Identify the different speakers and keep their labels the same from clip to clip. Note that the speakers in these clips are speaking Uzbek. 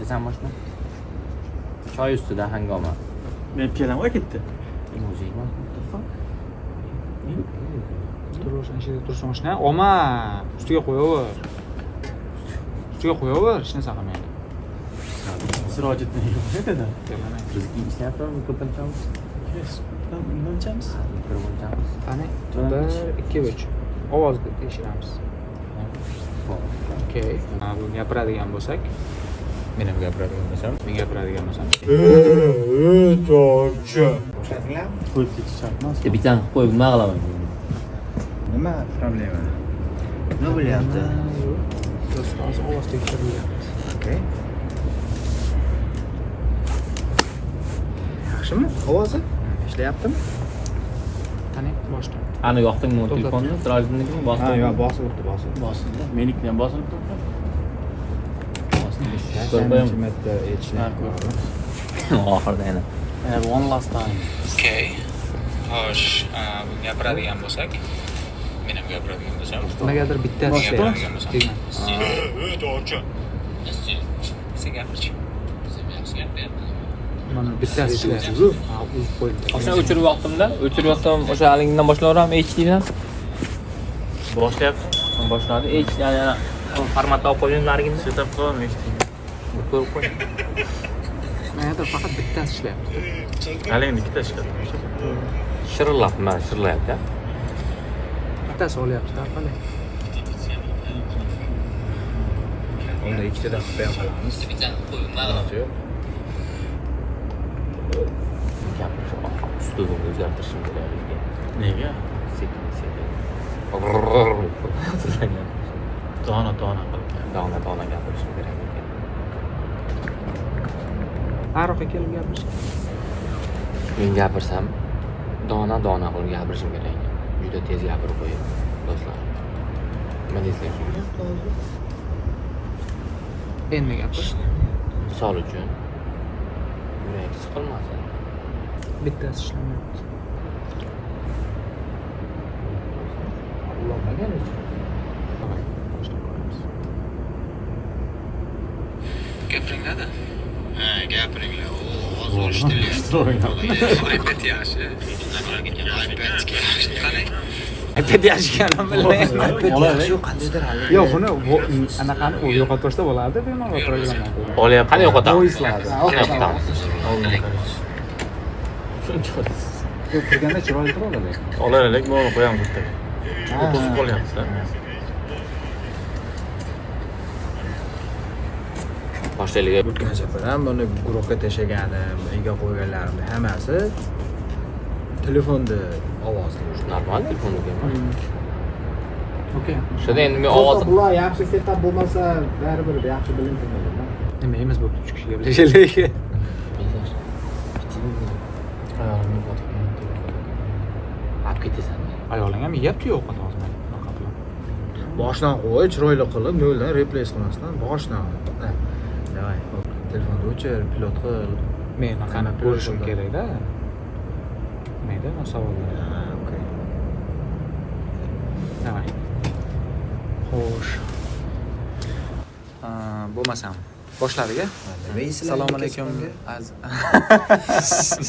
Speaker 1: Gapirasan boshla. Choy ustida hangoma.
Speaker 2: Men piyolam ketdi.
Speaker 1: Muzey. What the fuck?
Speaker 3: Tur, o'shani ichida tursin oshna. Olma, ustiga qo'yaver. Ustiga qo'yaver, hech narsa qilmaydi.
Speaker 2: Sirojiddin yo'q edi.
Speaker 3: Demanang.
Speaker 1: Bizniki ishlayaptimi mikrofonchamiz?
Speaker 2: Nima ichamiz?
Speaker 1: Mikrofonchamiz.
Speaker 3: Qani? 1 2 3. Ovozni tekshiramiz. Okey. Ha, bugun gapiradigan bo'lsak, men ham gapiradigan bo'lsam, men gapiradigan bo'lsam.
Speaker 2: Qo'yib ketish shart emas.
Speaker 1: Bittani qilib qo'yib nima qilaman?
Speaker 4: Nima problema? Nima bo'lyapti?
Speaker 3: Yo'q, hozir ovoz tekshirilyapti.
Speaker 4: Okey. Yaxshimi? Ovozi? Ishlayaptimi?
Speaker 3: Qani, boshla.
Speaker 1: Ani yoqdingmi
Speaker 3: To'xtat.
Speaker 1: telefonni? Sirojiddinnikimi
Speaker 4: Ha,
Speaker 1: bosdingmi?
Speaker 4: yo'q, bosilibdi, bosilibdi.
Speaker 2: Bosildi. Menikini ham bosilib turibdi.
Speaker 1: Ko'rib qo'yam.
Speaker 4: Necha marta aytishlar.
Speaker 1: Oxirida yana.
Speaker 2: One last time.
Speaker 3: Okey. Xo'sh, bugun gapiradigan bo'lsak, men ham gapiradigan bo'lsam. Nimagadir bittasi ishlayapti. Sen gapirchi. Mana bittasi ishlayapti. Ha, uzib qo'yildi.
Speaker 1: O'sha o'chirib yoqdimda, o'chirib yoqsam o'sha haligidan boshlayveraman HDdan.
Speaker 2: Boshlayapti.
Speaker 1: Boshladi. HD yana formatda olib qo'ydim narigini.
Speaker 2: Setup qilaman eshitding.
Speaker 1: Ko'rib qo'y.
Speaker 3: Nimagadir faqat bittasi ishlayapti.
Speaker 2: Haligini ikkita ishladi.
Speaker 1: Shirillab, mana shirillayapti.
Speaker 3: Bittasi olyapti, tarqali.
Speaker 4: Unda ikkitadan qilib ham qolamiz. Yo'q.
Speaker 1: Gapirish uslubimni o'zgartirishim kerak ekan.
Speaker 2: Nega?
Speaker 1: Sekin sekin.
Speaker 2: Dona dona qilib.
Speaker 1: Dona dona gapirishim kerak ekan.
Speaker 3: Aroqqa kelib gapirish.
Speaker 1: Men gapirsam dona dona qilib gapirishim kerak ekan. Juda tez gapirib qo'yib, do'stlar. Nima deysizlar shunga?
Speaker 3: Endi gapir.
Speaker 1: Misol uchun yurak siqilmasin.
Speaker 3: Bittasi ishlamayapti.
Speaker 1: Ulanmagan hech.
Speaker 3: Давай, boshlab ko'ramiz. Gapiringlar-da.
Speaker 4: Ha, gapiringlar. Ovoz eshitilyapti.
Speaker 3: iPad yaxshi.
Speaker 4: iPad yaxshi.
Speaker 3: Qani? iPad yaxshi ekanini bilmayman.
Speaker 4: iPad yaxshi, qandaydir hali.
Speaker 3: Yo'q, buni anaqani u yo'qotib tashlab bo'lardi, bemalol programma.
Speaker 2: Olyapti.
Speaker 1: Qani yo'qotamiz?
Speaker 3: Voice'larni.
Speaker 1: Qani yo'qotamiz?
Speaker 3: Yo'q, turganda chiroyli turadi lekin.
Speaker 2: Olaylik, buni qo'yamiz bitta. To'sib qolyapti.
Speaker 1: Boshlaylik.
Speaker 4: O'tgan safar ham buni guruhga tashlaganim, ega qo'yganlarimni hammasi telefonda ovozli.
Speaker 1: Normal telefon ekan.
Speaker 3: Okey.
Speaker 1: O'shada endi men ovoz
Speaker 5: Bular yaxshi setup bo'lmasa baribir yaxshi bilintirmaydi.
Speaker 3: Nima emas bo'pti, 3 kishi gaplashaylik.
Speaker 2: Ayolim yo'qotib qo'ygan.
Speaker 1: Olib ketasan.
Speaker 3: Ayoling ham yeyapti-yu ovqat hozir bunaqa qilib.
Speaker 4: Boshdan qo'y, chiroyli qilib, noldan replace qilmasdan boshdan. Давай, telefonni o'chir, pilot qil.
Speaker 3: Men anaqani
Speaker 4: Hamma
Speaker 3: ko'rishim
Speaker 4: pilot
Speaker 3: kerak-da. Nima edi, savollar.
Speaker 4: Ha, okey.
Speaker 3: Давай. Xo'sh. Bo'lmasam boshladik a?
Speaker 4: Nima yeysizlar?
Speaker 3: Assalomu alaykum.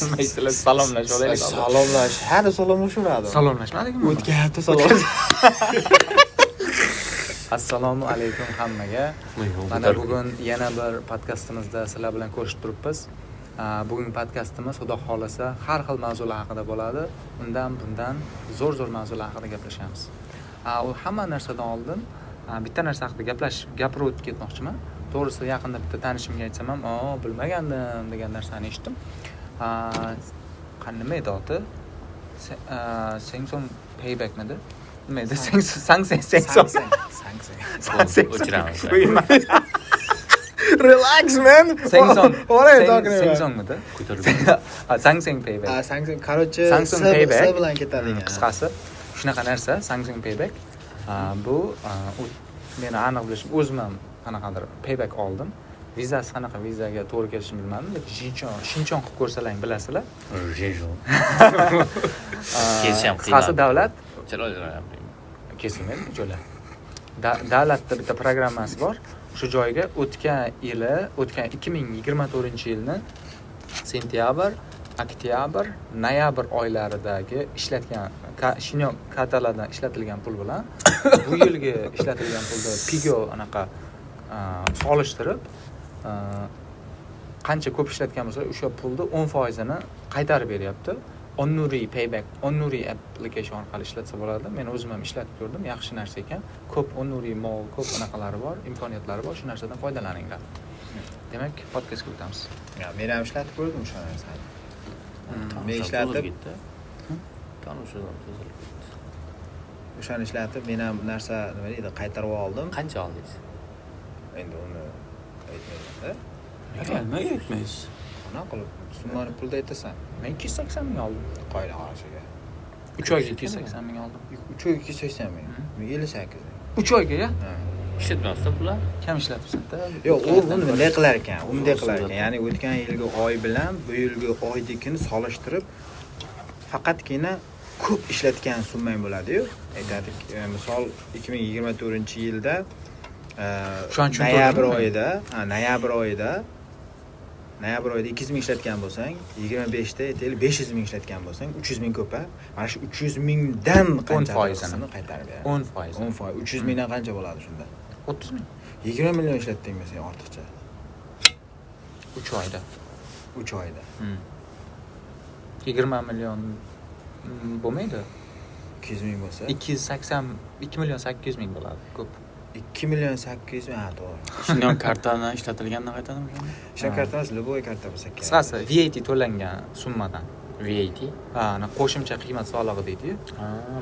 Speaker 3: Nima deysizlar? Salomlashib olaylik.
Speaker 4: Salomlash, har salomlashaveradi.
Speaker 3: Salomlashmadikmi?
Speaker 4: O'tgan hafta salom.
Speaker 3: Assalomu alaykum hammaga. Mana bugun yana bir podkastimizda sizlar bilan ko'rishib turibmiz. Bugungi podkastimiz xudo xohlasa har xil mavzular haqida bo'ladi. Undan bundan zo'r-zo'r mavzular haqida gaplashamiz. U hamma narsadan oldin bitta narsa haqida gapirib o'tib ketmoqchiman. To'g'risi yaqinda bitta tanishimga aytsam ham, "O, bilmagandim" degan narsani eshitdim. Nima edi oti? Samsung Paybackmidi? Nima edi? Samsung Samsung
Speaker 4: Samsung.
Speaker 1: O'chiramiz.
Speaker 4: Relax man.
Speaker 3: Samsung.
Speaker 4: What are you talking about?
Speaker 3: Samsungmidi? Ha, Samsung Payback.
Speaker 4: Ha, Samsung, короче,
Speaker 3: Samsung Payback.
Speaker 4: S bilan ketadigan.
Speaker 3: Qisqasi shunaqa narsa Samsung Payback. Bu meni aniq bilishim, o'zim ham qanaqadir payback oldim. Vizasi qanaqa vizaga to'g'ri kelishini bilmadim, lekin Shinchon qilib ko'rsalaring bilasizlar.
Speaker 1: Kesish ham
Speaker 3: Qisqasi
Speaker 1: qiyin.
Speaker 3: davlat
Speaker 1: Chiroyli gapiring.
Speaker 3: kesilmaydi jo'la. Davlatda bitta programmasi bor. O'sha joyga o'tgan yili, o'tgan 2024-yilni sentyabr, oktyabr, noyabr oylaridagi ishlatgan shinyon kartalardan ishlatilgan pul bilan bu yilgi ishlatilgan pulni pigo anaqa solishtirib, qancha ko'p ishlatgan bo'lsa, o'sha pulni 10%ini qaytarib beryapti. Onnuri Payback, Onnuri application orqali ishlatsa bo'ladi. Men o'zim ham ishlatib ko'rdim, yaxshi narsa ekan. Ko'p Onnuri Mall, ko'p anaqalari bor, imkoniyatlari bor, shu narsadan foydalaninglar. Demak, podkastga o'tamiz.
Speaker 6: Ya, men ham ishlatib ko'rdim o'sha narsani. Men ishlatib,
Speaker 1: Tanishim cho'zilib ketdi.
Speaker 6: O'shani ishlatib, men ham narsa, nima deydi, qaytarib oldim.
Speaker 1: Qancha oldingiz?
Speaker 6: Endi uni aytmayman-da.
Speaker 2: Nimaga aytmaysiz?
Speaker 6: Qanaqa qilib summani pulda aytasan?
Speaker 3: Men 280 ming oldim.
Speaker 6: Qoyil xorashiga.
Speaker 3: 3 oyga 280 ming oldim.
Speaker 6: 3 oyga 280 ming. Men 58 ming.
Speaker 3: 3 oyga ya?
Speaker 6: Ha.
Speaker 1: Ishlatmasda pullar?
Speaker 3: Kam ishlatibsan-da.
Speaker 6: Yo'q, u uni bunday qilar ekan, u bunday qilar ekan. Ya'ni o'tgan yilgi oy bilan bu yilgi oydikini solishtirib, faqatgina ko'p ishlatgan summang bo'ladi-yu. Aytaylik, misol 2024-yilda
Speaker 3: Shuning uchun
Speaker 6: noyabr
Speaker 3: to'ladingmi?
Speaker 6: oyida, ha, noyabr oyida 200 ming ishlatgan bo'lsang, 25 da aytaylik 500 ming ishlatgan bo'lsang, 300 ming ko'p, mana shu 300 mingdan qancha
Speaker 3: foizini.
Speaker 6: qismini qaytarib beradi.
Speaker 3: 10 foiz.
Speaker 6: 10 foiz. 300 mingdan qancha bo'ladi shunda?
Speaker 3: 30 ming.
Speaker 6: 20 million ishlatdingmi sen ortiqcha?
Speaker 3: 3 oyda.
Speaker 6: 3 oyda.
Speaker 3: 20 million bo'lmaydi.
Speaker 6: 200 ming bo'lsa,
Speaker 3: 280, 2 million 800 ming bo'ladi. Ko'p.
Speaker 6: 2 million 800 ming, ha, to'g'ri.
Speaker 2: Shinyon kartadan ishlatilgandan qaytadimi?
Speaker 6: Shinyon karta emas, любой karta bo'lsa kerak.
Speaker 3: Qisqasi, VAT to'langan summadan.
Speaker 1: VAT?
Speaker 3: Ha, ana qo'shimcha qiymat solig'i deydi-yu.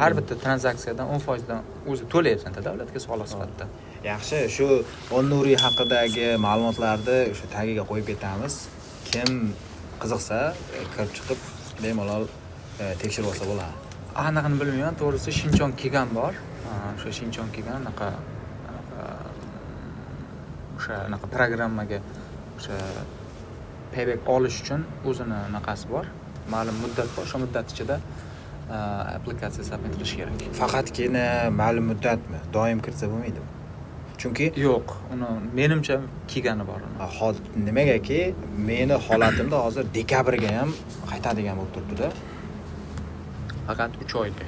Speaker 3: Har bitta tranzaksiyadan 10% dan o'zi to'layapsan davlatga soliq sifatida.
Speaker 6: Yaxshi, shu Onnuri haqidagi ma'lumotlarni o'sha tagiga qo'yib ketamiz. Kim qiziqsa, kirib chiqib bemalol tekshirib olsa bo'ladi.
Speaker 3: Anig'ini bilmayman, to'g'risi Shinchon Kigan bor. Ha, o'sha Shinchon Kigan anaqa anaqa o'sha anaqa programmaga o'sha payback olish uchun o'zini anaqasi bor. Ma'lum muddat bor. O'sha muddat ichida applikatsiya submit qilish kerak.
Speaker 6: Faqatgina ma'lum muddatmi? Doim kiritsa bo'lmaydimi? Chunki
Speaker 3: Yo'q, uni menimcha kelgani bor uni.
Speaker 6: Hozir nimagaki meni holatimda hozir dekabrga ham qaytadigan bo'lib turibdi-da.
Speaker 3: Faqat 3 oyga.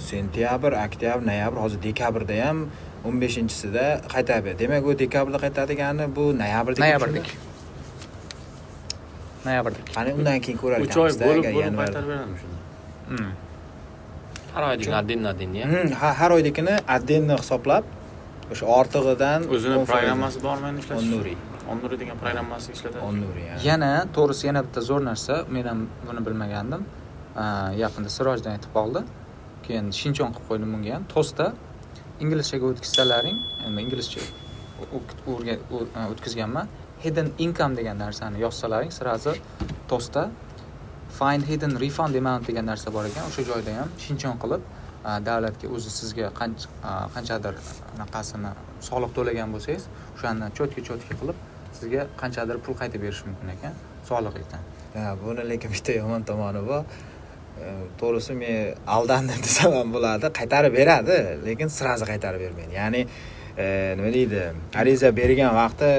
Speaker 6: Sentyabr, oktyabr, noyabr, hozir dekabrda ham 15-sida qaytadi. Demak, u dekabrda qaytadigani bu noyabrdagi.
Speaker 3: Noyabrdek. Noyabrdek.
Speaker 6: Qani undan keyin ko'rar
Speaker 2: 3 oy
Speaker 6: ekanmiz-da,
Speaker 2: bo'lib
Speaker 6: agar
Speaker 2: bo'lib
Speaker 6: yanvar-
Speaker 2: qaytarib beradimi shunda?
Speaker 1: Har oydagi отдельно отдельно.
Speaker 6: Har oydagini отдельно hisoblab, o'sha ortig'idan
Speaker 2: O'zini
Speaker 6: 10%
Speaker 2: programmasi bormi endi ishlatish?
Speaker 6: Onnuri.
Speaker 2: Onnuri degan programmasi ishlatadi.
Speaker 6: Onnuri, ha.
Speaker 3: Yana to'g'risi yana bitta zo'r narsa, men ham buni bilmagandim. Yaqinda Sirojdan aytib qoldi. Keyin shinchon qilib qo'ydim bunga ham. To'sta inglizchaga o'tkazsalaring, endi inglizcha o'tkazganman. Hidden income degan narsani yozsalaring, сразу to'sta find hidden refund amount degan narsa bor ekan. O'sha joyda ham shinchon qilib, davlatga o'zi sizga qanchadir anaqasini soliq to'lagan bo'lsangiz, o'shandan чётко чётко qilib sizga qanchadir pul qaytib berishi mumkin ekan solig'ingizdan.
Speaker 6: Ha, buni lekin bitta yomon tomoni bor. To'g'risi men aldandim desam ham bo'ladi. Qaytarib beradi, lekin сразу qaytarib bermaydi. Ya'ni, nima deydi, ariza bergan vaqtda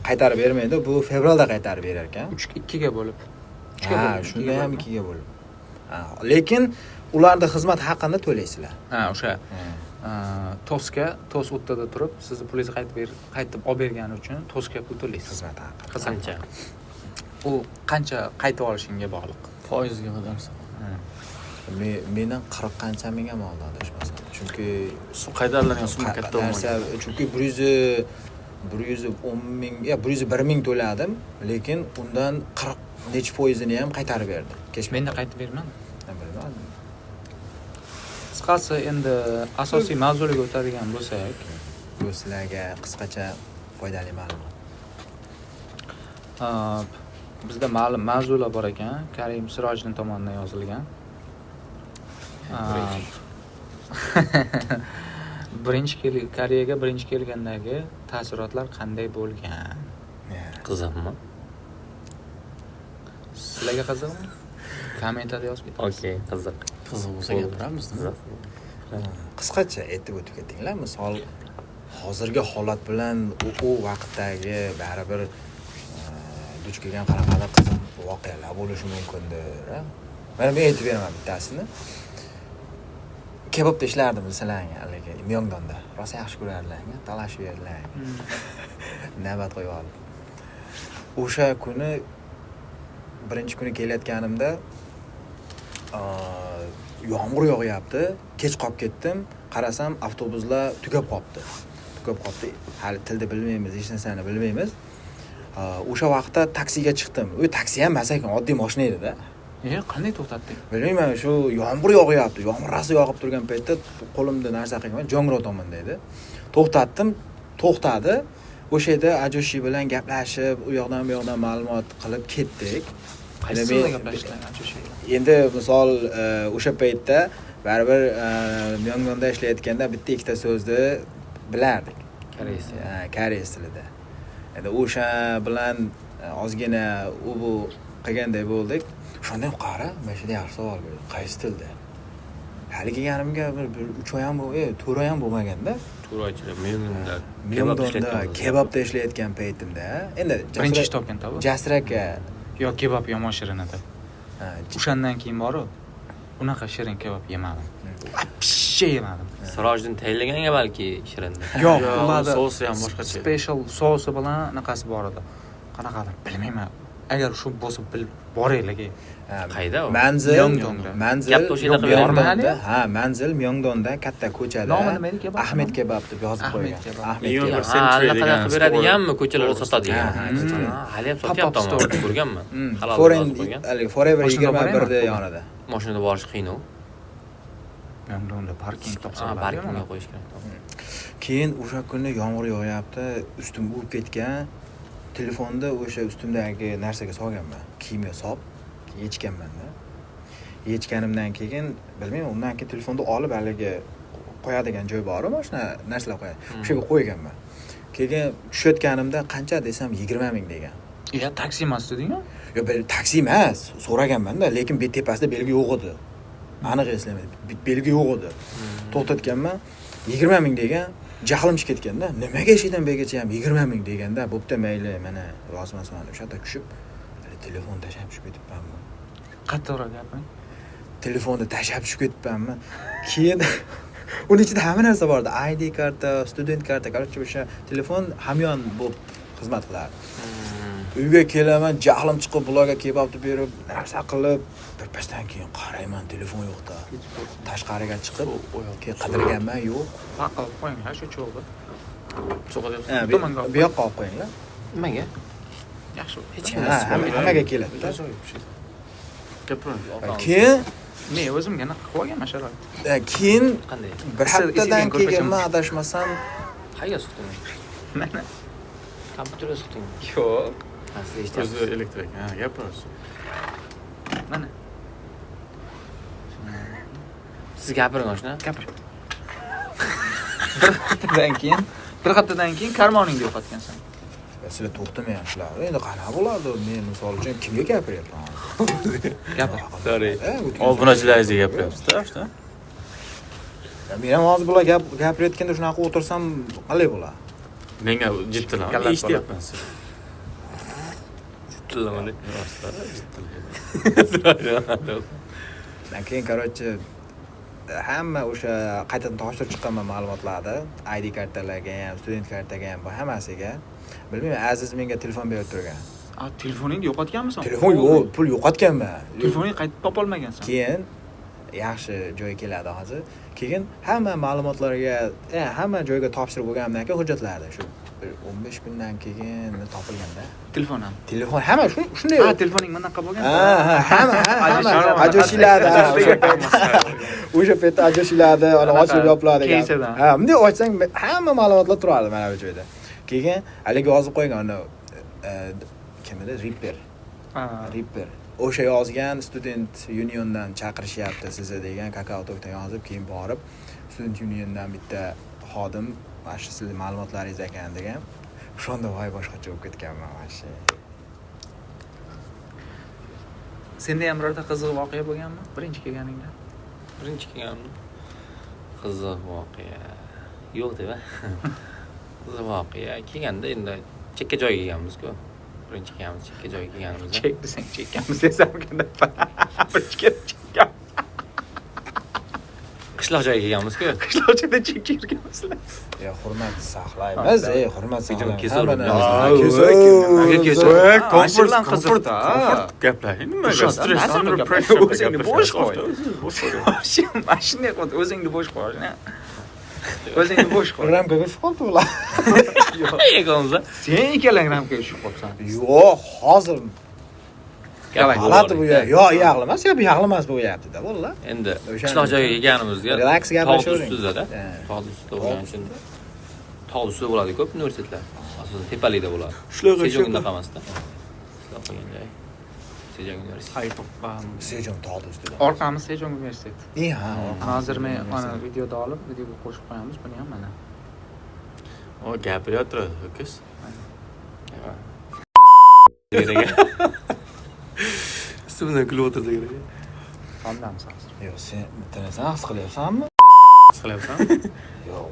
Speaker 6: qaytarib bermaydi, bu fevralda qaytarib berar ekan.
Speaker 3: 3 2ga bo'lib. Uchga
Speaker 6: Ha,
Speaker 3: bo'lib,
Speaker 6: shunda
Speaker 3: ikkiga
Speaker 6: ham
Speaker 3: bo'lib.
Speaker 6: 2ga bo'lib. Ha, lekin ularni xizmat haqini to'laysizlar.
Speaker 3: Ha, o'sha TOSga, TOS o'rtada turib, sizni pulingizni qaytib olib bergani uchun TOSga pul to'laysiz.
Speaker 6: Xizmat haqi.
Speaker 3: Xizmat.
Speaker 1: Qancha?
Speaker 3: U qancha qaytib olishingga bog'liq.
Speaker 2: Foizga qadarsa.
Speaker 6: Mendan 40 qancha ming ham oldi adashmasam. Chunki
Speaker 2: Suv qaytariladigan summa katta
Speaker 6: narsa,
Speaker 2: bo'lmagan.
Speaker 6: chunki 110 ming, ya 101 ming to'ladim, lekin undan 40 nechi foizini ham qaytarib berdi. Kesh
Speaker 3: Menda qaytib bermadi.
Speaker 6: Bilmadim.
Speaker 3: Qisqasi endi asosiy mavzuga o'tadigan bo'lsak,
Speaker 6: Bu sizlarga qisqacha foydali ma'lumot.
Speaker 3: Bizda ma'lum mavzular bor ekan, Karim Sirojning tomonidan yozilgan. Birinchi Koreyaga birinchi kelgandagi taassurotlar qanday bo'lgan?
Speaker 1: Qiziqmi?
Speaker 3: Sizlarga qiziqmi? Kommentariyada yozib ketamiz.
Speaker 1: Okey, qiziq.
Speaker 2: Qiziq bo'lsa gapiramiz.
Speaker 1: Qiziq.
Speaker 6: Qisqacha aytib o'tib ketinglar. Misol Hozirgi holat bilan u vaqtdagi baribir duch kelgan qanaqadir qiziq voqealar bo'lishi mumkindir. Mana men aytib beraman bittasini. Kebabda ishlardim masalan, haligi Myeongdonda. Rosa yaxshi ko'rardilar, talashib yerdilar. Navbat qo'yib oldim. O'sha kuni birinchi kuni kelayotganimda yomg'ir yog'yapti, kech qolib ketdim. Qarasam avtobuslar tugab qolibdi. Tugab qolibdi. Hali tilni bilmaymiz, hech narsani bilmaymiz. O'sha vaqtda taksiga chiqdim. U taksi ham emas ekan, oddiy mashina edi-da.
Speaker 3: Qanday to'xtatding?
Speaker 6: Bilmayman, shu yomg'ir yog'yapti. Yomg'ir rosa yog'ib turgan paytda qo'limda narsa qilganman, Jongro tomonda edi. To'xtatdim, to'xtadi. O'sha yerda ajoshi bilan gaplashib, u yoqdan bu yoqdan ma'lumot qilib ketdik.
Speaker 3: Qaysi tilda gaplashding ajoshi bilan?
Speaker 6: Endi misol o'sha paytda baribir Myeongdonda ishlayotganda bitta ikkita so'zni bilardik.
Speaker 1: Koreys tili.
Speaker 6: Koreys tilida. Endi o'sha bilan ozgina u bu qilganday bo'ldik. O'shanda ham qara, mana shunda yaxshi savol berdi. Qaysi tilda? Hali kelganimga bir 3 oy ham, 4 oy ham bo'lmaganda.
Speaker 2: 4 oy ichida
Speaker 6: Myeongdonda kebabda ishlayotgan paytimda. Endi
Speaker 3: birinchi ish topgan tabi.
Speaker 6: Jasur aka
Speaker 3: yo kebab yomon shirin edi. O'shandan keyin borib unaqa shirin kebab yemadim. Вообще yemadim.
Speaker 1: Sirojiddin tayinlaganga balki shirindir.
Speaker 3: Yo'q, ularda
Speaker 2: sousi ham boshqacha.
Speaker 3: Special sousi bilan anaqasi bor edi. Qanaqadir bilmayman. Agar shu bo'lsa bilib boraylik.
Speaker 1: Qayda u?
Speaker 6: Manzil
Speaker 3: Myeongdonda.
Speaker 6: Manzil
Speaker 1: Gap o'sha yerda
Speaker 6: Myeongdonda. Ha, manzil Myeongdonda katta ko'chada.
Speaker 3: Nomi nima edi kebab?
Speaker 6: Ahmed kebab deb yozib qo'ygan.
Speaker 3: Ahmed
Speaker 2: kebab.
Speaker 1: Qanaqa qilib beradiganmi ko'chalarda sotadigan? Hali ham sotyapti, ko'rganman.
Speaker 6: Halol Forever 21 da yonida.
Speaker 1: Mashinada borish qiyin u.
Speaker 3: Myeongdonda parking topsa bo'ladi.
Speaker 1: Parkingga qo'yish kerak.
Speaker 6: Keyin o'sha kuni yomg'ir yog'yapti, ustim uvib ketgan. Telefonda o'sha ustimdagi narsaga solganman. Kiyimga solib yechganman-da. Yechganimdan keyin bilmayman, undan keyin telefonni olib haligi qo'yadigan joy bor-ku, mashina narsalar qo'yadi. O'sha yerga qo'yganman. Keyin tushayotganimda qancha desam 20 ming degan.
Speaker 3: Ya taksi emas dedingmi?
Speaker 6: Yo'q, taksi emas, so'raganman-da, lekin bet tepasida belgi yo'q edi. Aniq eslayman, belgi yo'q edi. To'xtatganman, 20 ming degan. Jahlim chiqib ketganda, nimaga eshikdan berigacha ham 20 ming deganda, bo'pti mayli, mana rozi emasman deb o'sha yerda tushib, telefon tashlab tushib ketibmanmi?
Speaker 3: Qattiqroq gapiring.
Speaker 6: Telefonni tashlab tushib ketibmanmi? Keyin uni ichida hamma narsa bor edi. ID karta, student karta, короче, o'sha telefon hamyon bo'lib xizmat qilardi. Uyga kelaman, jahlim chiqib bularga kebabni berib, narsa qilib, birpasdan keyin qarayman, telefon yo'qda. Tashqariga chiqib, keyin qidirganman, yo'q.
Speaker 3: Paqib qo'yinglar shu cho'g'ni.
Speaker 6: Bu yoqqa olib qo'yinglar.
Speaker 1: Nimaga?
Speaker 3: Yaxshi.
Speaker 1: Hech kim
Speaker 6: hammaga keladi.
Speaker 2: Gapiring.
Speaker 6: Keyin
Speaker 3: men o'zimga anaqa qilib olganman sharoit.
Speaker 6: Keyin
Speaker 1: qanday?
Speaker 6: Bir haftadan keyin men adashmasam
Speaker 1: qayerga suqding?
Speaker 3: Mana
Speaker 1: kompyuterga suqdingmi?
Speaker 3: Yo'q.
Speaker 2: O'zi elektrik. Ha, gapirasiz.
Speaker 3: Mana.
Speaker 1: Siz gapiring oshna.
Speaker 3: Gapir. Bir haftadan keyin karmoningni yo'qotgansan.
Speaker 6: Sizlar to'xtamayapsizlar. Endi qanaqa bo'ladi? Men misol uchun kimga gapiryapman?
Speaker 3: Gapir.
Speaker 1: Sorry.
Speaker 2: Obunachilaringizga gapiryapsiz-da, oshna.
Speaker 6: Men ham hozir bular gapirayotganda shunaqa o'tirsam qalay bo'ladi?
Speaker 2: Menga jiddilar. Eshityapman sizni.
Speaker 1: Jiddilamadi.
Speaker 2: Jiddilar.
Speaker 6: Keyin, короче, hamma o'sha qaytadan topshirib chiqqanman ma'lumotlarni. ID kartalarga ham, student kartaga ham, bu hammasiga. Bilmayman, Aziz menga telefon berib turgan.
Speaker 3: A, telefoningni yo'qotganmisan?
Speaker 6: Telefon yo'q, pul yo'qotganman.
Speaker 3: Telefoningni qaytib topa olmagansan.
Speaker 6: Keyin yaxshi joy keladi hozir. Keyin hamma ma'lumotlarga, hamma joyga topshirib bo'lganimdan keyin hujjatlarni shu 15 kundan keyin topilganda.
Speaker 3: Telefon ham.
Speaker 6: Telefon hamma shunday.
Speaker 3: Ha, telefoning bunaqa bo'lgan.
Speaker 6: Ha, hamma ajoshilarda. O'sha paytda ajoshilarda, ana ochilib yopiladi. Ha, bunday ochsang hamma ma'lumotlar turadi mana bu joyda. Keyin haligi yozib qo'ygan uni kim edi? Ripper. Ripper. O'sha yozgan student uniondan chaqirishyapti sizni degan KakaoTalkdan yozib, keyin borib student uniondan bitta xodim mana shu sizni ma'lumotlaringiz ekan degan. O'shanda voy boshqacha bo'lib ketganman mana shu.
Speaker 3: Senda ham birorta qiziq voqea bo'lganmi birinchi kelganingda?
Speaker 1: Birinchi kelganimda qiziq voqea yo'q deb. Qiziq voqea kelganda endi chekka joyga kelganmiz-ku. Birinchi kelganmiz, chekka joyga kelganimizda.
Speaker 3: Chek desang chekkanmiz desam, birinchi kelib chekkan.
Speaker 1: Qishloq joyga kelganmiz-ku.
Speaker 3: Qishloq joyda chekka yurganmisizlar.
Speaker 6: Ya, hurmat saqlaymiz, ey, hurmat
Speaker 1: Videoni
Speaker 6: saqlaymiz.
Speaker 1: kesaverib
Speaker 6: Hammani-
Speaker 1: yozib.
Speaker 3: Nimaga
Speaker 6: kesaverib?
Speaker 3: Comfort, comfort,
Speaker 2: Comfort gaplar. Nima
Speaker 3: O'sha,
Speaker 2: stress,
Speaker 3: nasıl
Speaker 2: under
Speaker 3: gap?
Speaker 2: pressure
Speaker 3: O'zingni bo'sh qo'y.
Speaker 2: Bo'sh qo'y.
Speaker 3: Mana shunday qilib o'zingni bo'sh qo'y. O'zingni bo'sh qo'y.
Speaker 6: Ramkaga tushib qoldi ular.
Speaker 1: Ikkovimiz.
Speaker 3: Sen ikkalang ramkaga tushib qolibsan.
Speaker 6: Yo'q, hozir
Speaker 3: Давай.
Speaker 6: g'alati bu yo yog'li emas, yo bu yog'li emas bo'lyapti-da, wallah.
Speaker 1: Endi
Speaker 6: O'shani
Speaker 1: qishloq joyga kelganimizda
Speaker 6: Relax
Speaker 1: tog'
Speaker 6: gaplashavering.
Speaker 1: ustida-da.
Speaker 6: Ha.
Speaker 1: Tog' ustida bo'lgani uchun tog' ustida bo'ladi ko'p universitetlar. Asosan tepalikda bo'ladi.
Speaker 2: Shularga
Speaker 1: Sejong unaqa emasda. Qishloq qilgan joy. Sejong universiteti.
Speaker 6: Sejong tog'ni ustida.
Speaker 3: Orqamiz Sejong universiteti.
Speaker 6: E, ha,
Speaker 3: Hozir men mana videoda olib, videoga qo'shib qo'yamiz buni ham mana.
Speaker 2: O gapiryapti ho'kiz.
Speaker 1: Kerak. Ustimdan kulib o'tirsa kerak.
Speaker 3: Tomdamiz hozir.
Speaker 6: Yo'q, sen bitta narsani his qilyapsanmi?
Speaker 2: His qilyapsan?
Speaker 6: Yo'q,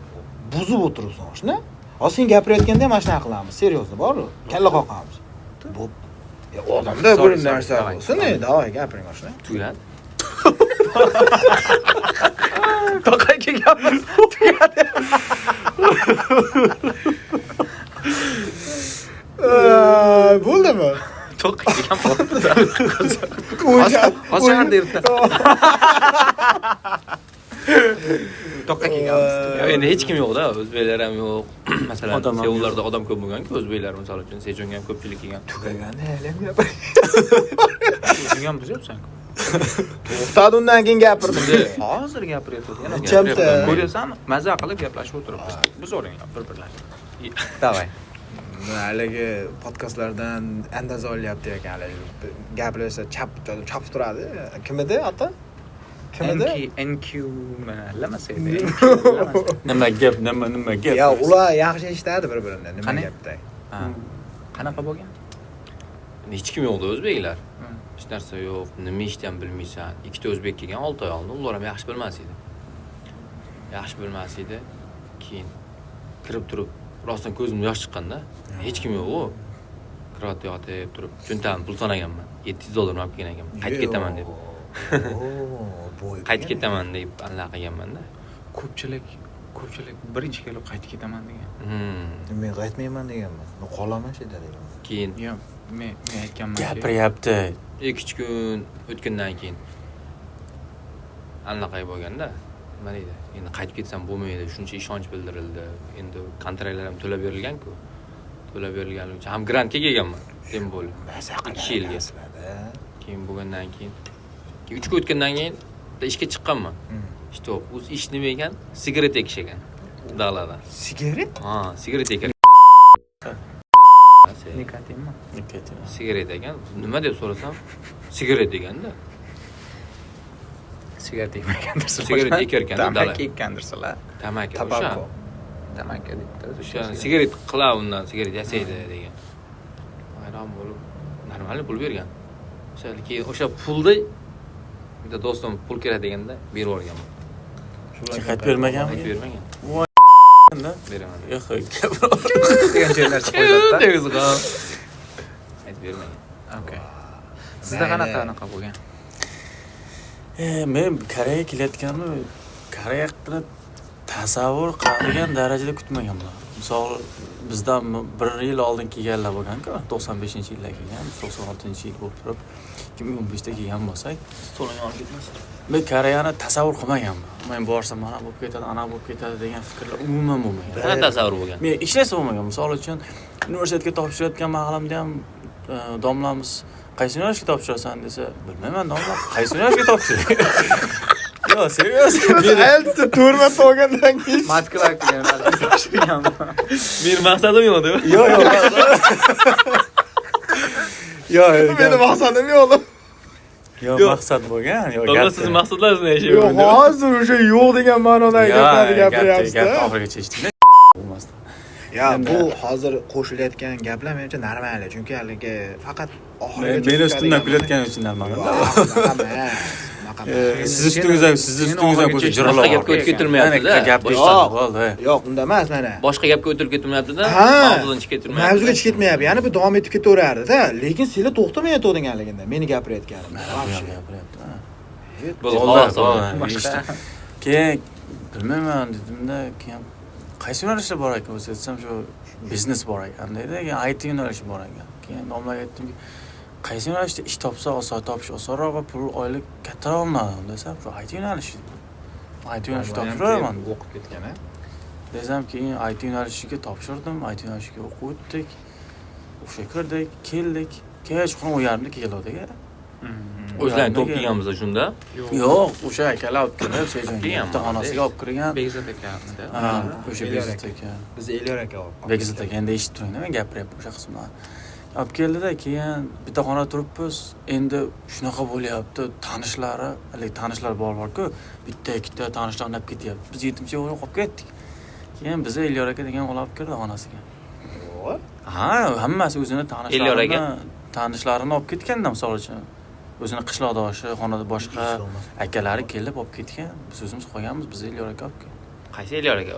Speaker 6: buzib o'tiribsan shuni. Hozir sen gapirayotganda ham mana shunaqa qilamiz. Серьёзно, bor-ku. Kalla qoqamiz. Bo'pti. Ya odamda bir
Speaker 3: Sorry, sorry,
Speaker 6: narsa
Speaker 3: давай.
Speaker 6: bo'lsin, e, давай gapiring shuni.
Speaker 1: Tugadi.
Speaker 3: To'qay kelganmiz. Tugadi.
Speaker 6: Bo'ldimi?
Speaker 3: To'qay kelgan bo'ldi. Hozir derdi. To'qay kelganmiz.
Speaker 1: Ya endi hech kim yo'q-da, o'zbeklar ham yo'q. Masalan,
Speaker 2: Odam ham
Speaker 1: Seullarda odam ko'p bo'lgan-ku, o'zbeklar misol uchun Sejongga ham ko'pchilik kelgan.
Speaker 6: Tugaganda hali ham gapir.
Speaker 3: O'zing ham buzyapsan-ku.
Speaker 6: To'xtadi, undan keyin gapirdim.
Speaker 3: Hozir gapiryapti. Yana
Speaker 6: Nechamta?
Speaker 3: Ko'ryapsanmi? Maza qilib gaplashib o'tiribmiz. Buzoringlar bir-birlarini. Давай.
Speaker 6: Haligi podkastlardan andaza olyapti ekan, haligi gaplashsa chap chapib turadi. Kim edi oti? Kim edi?
Speaker 3: NQ lamasa edi.
Speaker 2: Nima gap, nima nima gap.
Speaker 6: Ya ular yaxshi eshitadi bir-birini, nima
Speaker 3: Qani?
Speaker 6: gapda.
Speaker 3: Qanaqa bo'lgan?
Speaker 1: Endi hech kim yo'qda o'zbeklar. Hech narsa yo'q, nima ishni ham bilmaysan. Ikkita o'zbek kelgan 6 oy oldin, ular ham yaxshi bilmas edi. Yaxshi bilmas edi. Keyin kirib turib, rostdan ko'zim yosh chiqqanda, hech kim yo'q u. Kravatda yotib turib, cho'ntagimni pul sanaganman. $700 olib kelgan ekanman. Qaytib ketaman deb.
Speaker 6: Bo'y.
Speaker 1: Qaytib ketaman deb anaqa qilganman-da.
Speaker 3: Ko'pchilik birinchi kelib qaytib ketaman degan.
Speaker 6: Men qaytmayman deganman. Men qolaman shu yerda deganman.
Speaker 1: Keyin
Speaker 3: Yo'q, men aytganman.
Speaker 2: Gapiryapti.
Speaker 1: 2-3 kun o'tgandan keyin anaqa bo'lganda, nima deydi? Endi qaytib ketsam bo'lmaydi, shuncha ishonch bildirildi. Endi kontraktlar ham to'lab berilgan-ku. To'lab berilgani uchun ham grantga kelganman, tem bo'lib.
Speaker 6: Maza
Speaker 1: 2 yilga.
Speaker 6: qilasizlar-da.
Speaker 1: Keyin bo'lgandan keyin 3 kun o'tgandan keyin bitta ishga chiqqanman. Ishda o'zi ish nima ekan? Sigaret ekish ekan. Dag'larda.
Speaker 6: Sigaret?
Speaker 1: Ha, sigaret ekar.
Speaker 3: Nikotinmi?
Speaker 2: Nikotin.
Speaker 1: Sigaret ekan. Nima deb so'rasam, sigaret deganda.
Speaker 3: Sigaret ekmagandirsizlar.
Speaker 1: Sigaret ekarkan,
Speaker 3: Tamaki
Speaker 1: dala.
Speaker 3: ekkandirsizlar.
Speaker 1: Tamaki o'sha.
Speaker 6: Tabako.
Speaker 3: Tamaki debdi.
Speaker 1: O'sha sigaret qila undan sigaret yasaydi degan. Hayron bo'lib, normal pul bergan. O'sha keyin o'sha pulni bitta do'stim pul kerak deganda berib yuborganman.
Speaker 2: Qaytib bermaganmi?
Speaker 1: Qaytib bermagan.
Speaker 2: Da.
Speaker 1: Beraman.
Speaker 2: Yo'q,
Speaker 3: Degan joylar qo'yiladi.
Speaker 1: Aytib bermagan.
Speaker 3: Okay. Sizda qanaqa anaqa bo'lgan?
Speaker 2: Men Koreyaga kelayotganimda Koreya haqida tasavvur qiladigan darajada kutmaganman. Misol bizdan bir yil oldin kelganlar bo'lgan-ku, 95-yilda kelgan, 96-yil bo'lib turib, 2015da kelgan bo'lsak,
Speaker 1: Stolini olib ketmasin.
Speaker 2: men Koreyani tasavvur qilmaganman. Men borsam mana bo'lib ketadi, ana bo'lib ketadi degan fikrlar umuman bo'lmagan.
Speaker 1: Qanaqa tasavvur bo'lgan?
Speaker 2: Men hech narsa bo'lmagan. Misol uchun universitetga topshirayotgan mahalimda ham domlamiz qaysi yo'nalishga topshirasan desa, bilmayman domla, qaysi yo'nalishga topshiray? Yo'q, serios.
Speaker 6: IELTSni 4 marta olgandan keyin
Speaker 3: Moskva degan topshirganman.
Speaker 1: Meni maqsadim yo'q deb.
Speaker 2: Yo'q, yo'q. Yo'q,
Speaker 6: meni maqsadim yo'q.
Speaker 2: yo'q, maqsad bo'lgan, yo'q.
Speaker 1: Domla siz maqsadlaringiz bilan
Speaker 6: Yo'q,
Speaker 1: yashayapsiz.
Speaker 6: hozir o'sha yo'q degan ma'nodagi gaplarni gapiryapsiz-da.
Speaker 2: Gapni oxirigacha eshitdingda. Bo'lmasdan.
Speaker 6: Ya bu hozir qo'shilayotgan gaplar menimcha normal, chunki haligi faqat oxirigacha
Speaker 2: Meni ustimdan
Speaker 6: tushadigan-
Speaker 2: kulayotgani uchun normal.
Speaker 6: Yo'q, unaqa emas. Unaqa Unaqa emas.
Speaker 2: Siz ustingizdan, sizni ustingizdan ko'cha jiralab.
Speaker 1: Boshqa gapga o'tib ketilmayapti-da.
Speaker 2: Gap
Speaker 1: Yo'q.
Speaker 2: bo'ldi.
Speaker 6: Yo'q, unda emas mana.
Speaker 1: Boshqa gapga o'tilib ketilmayapti-da.
Speaker 6: Ha.
Speaker 1: Mavzudan chiqib ketilmayapti.
Speaker 6: Mavzuga chiqib ketmayapti. Ya'ni bu davom etib ketaveradi-da. Lekin sizlar to'xtamayotganligida meni gapirayotganim. Вообще.
Speaker 2: Gapiryapti.
Speaker 1: Bo'ldi,
Speaker 2: Bo'ldi,
Speaker 1: xolos,
Speaker 2: bo'ldi.
Speaker 3: Boshqa.
Speaker 2: Eshitdim. Keyin bilmayman dedimda, keyin qaysi yo'nalishda bor ekan o'zi desam, shu biznes bor ekan deydi. Keyin IT yo'nalishi bor ekan. Keyin domlaga aytdimki, qaysi yo'nalishda ish topsa oson, topish osonroq va pul oylik kattaroq olinadi desam, shu IT yo'nalishi. IT yo'nalishi topshiraman
Speaker 6: O'qib ketgan, a?
Speaker 2: desam, keyin IT yo'nalishiga topshirdim. IT yo'nalishiga o'qib o'tdik. O'sha kirdik, keldik. Kechqurun 10:30da keldik.
Speaker 1: O'zlaring to'p kelganmiz shunda.
Speaker 2: Yo'q, o'sha akalar olib kirib, Sejonga
Speaker 1: Kelganmi?
Speaker 2: bitta xonasiga olib kirgan.
Speaker 3: Bekzod aka.
Speaker 2: Ha, o'sha
Speaker 6: Elyor
Speaker 2: Bekzod
Speaker 6: aka.
Speaker 2: aka.
Speaker 6: Biz Elyor aka olib.
Speaker 2: Bekzod aka endi eshitib turing, men gapiryapman o'sha qismlarni. Olib keldida, keyin bitta xonada turibmiz. Endi shunaqa bo'lyapti, tanishlari, haligi tanishlar bor-ku, bitta ikkita tanishlarni olib ketyapti. Biz yetimcha bo'lib qolib ketdik. Keyin bizni Elyor aka degan o'g'il olib kirdi xonasiga.
Speaker 6: Yo'q.
Speaker 2: Ha, hammasi o'zini
Speaker 1: Elyor aka?
Speaker 2: tanishlarini olib ketganda, misol uchun. O'zini qishloqdoshi, xonada boshqa akalari kelib olib ketgan. Biz o'zimiz qolganmiz, bizni Elyor aka olib keldi.
Speaker 1: Qaysi Elyor aka?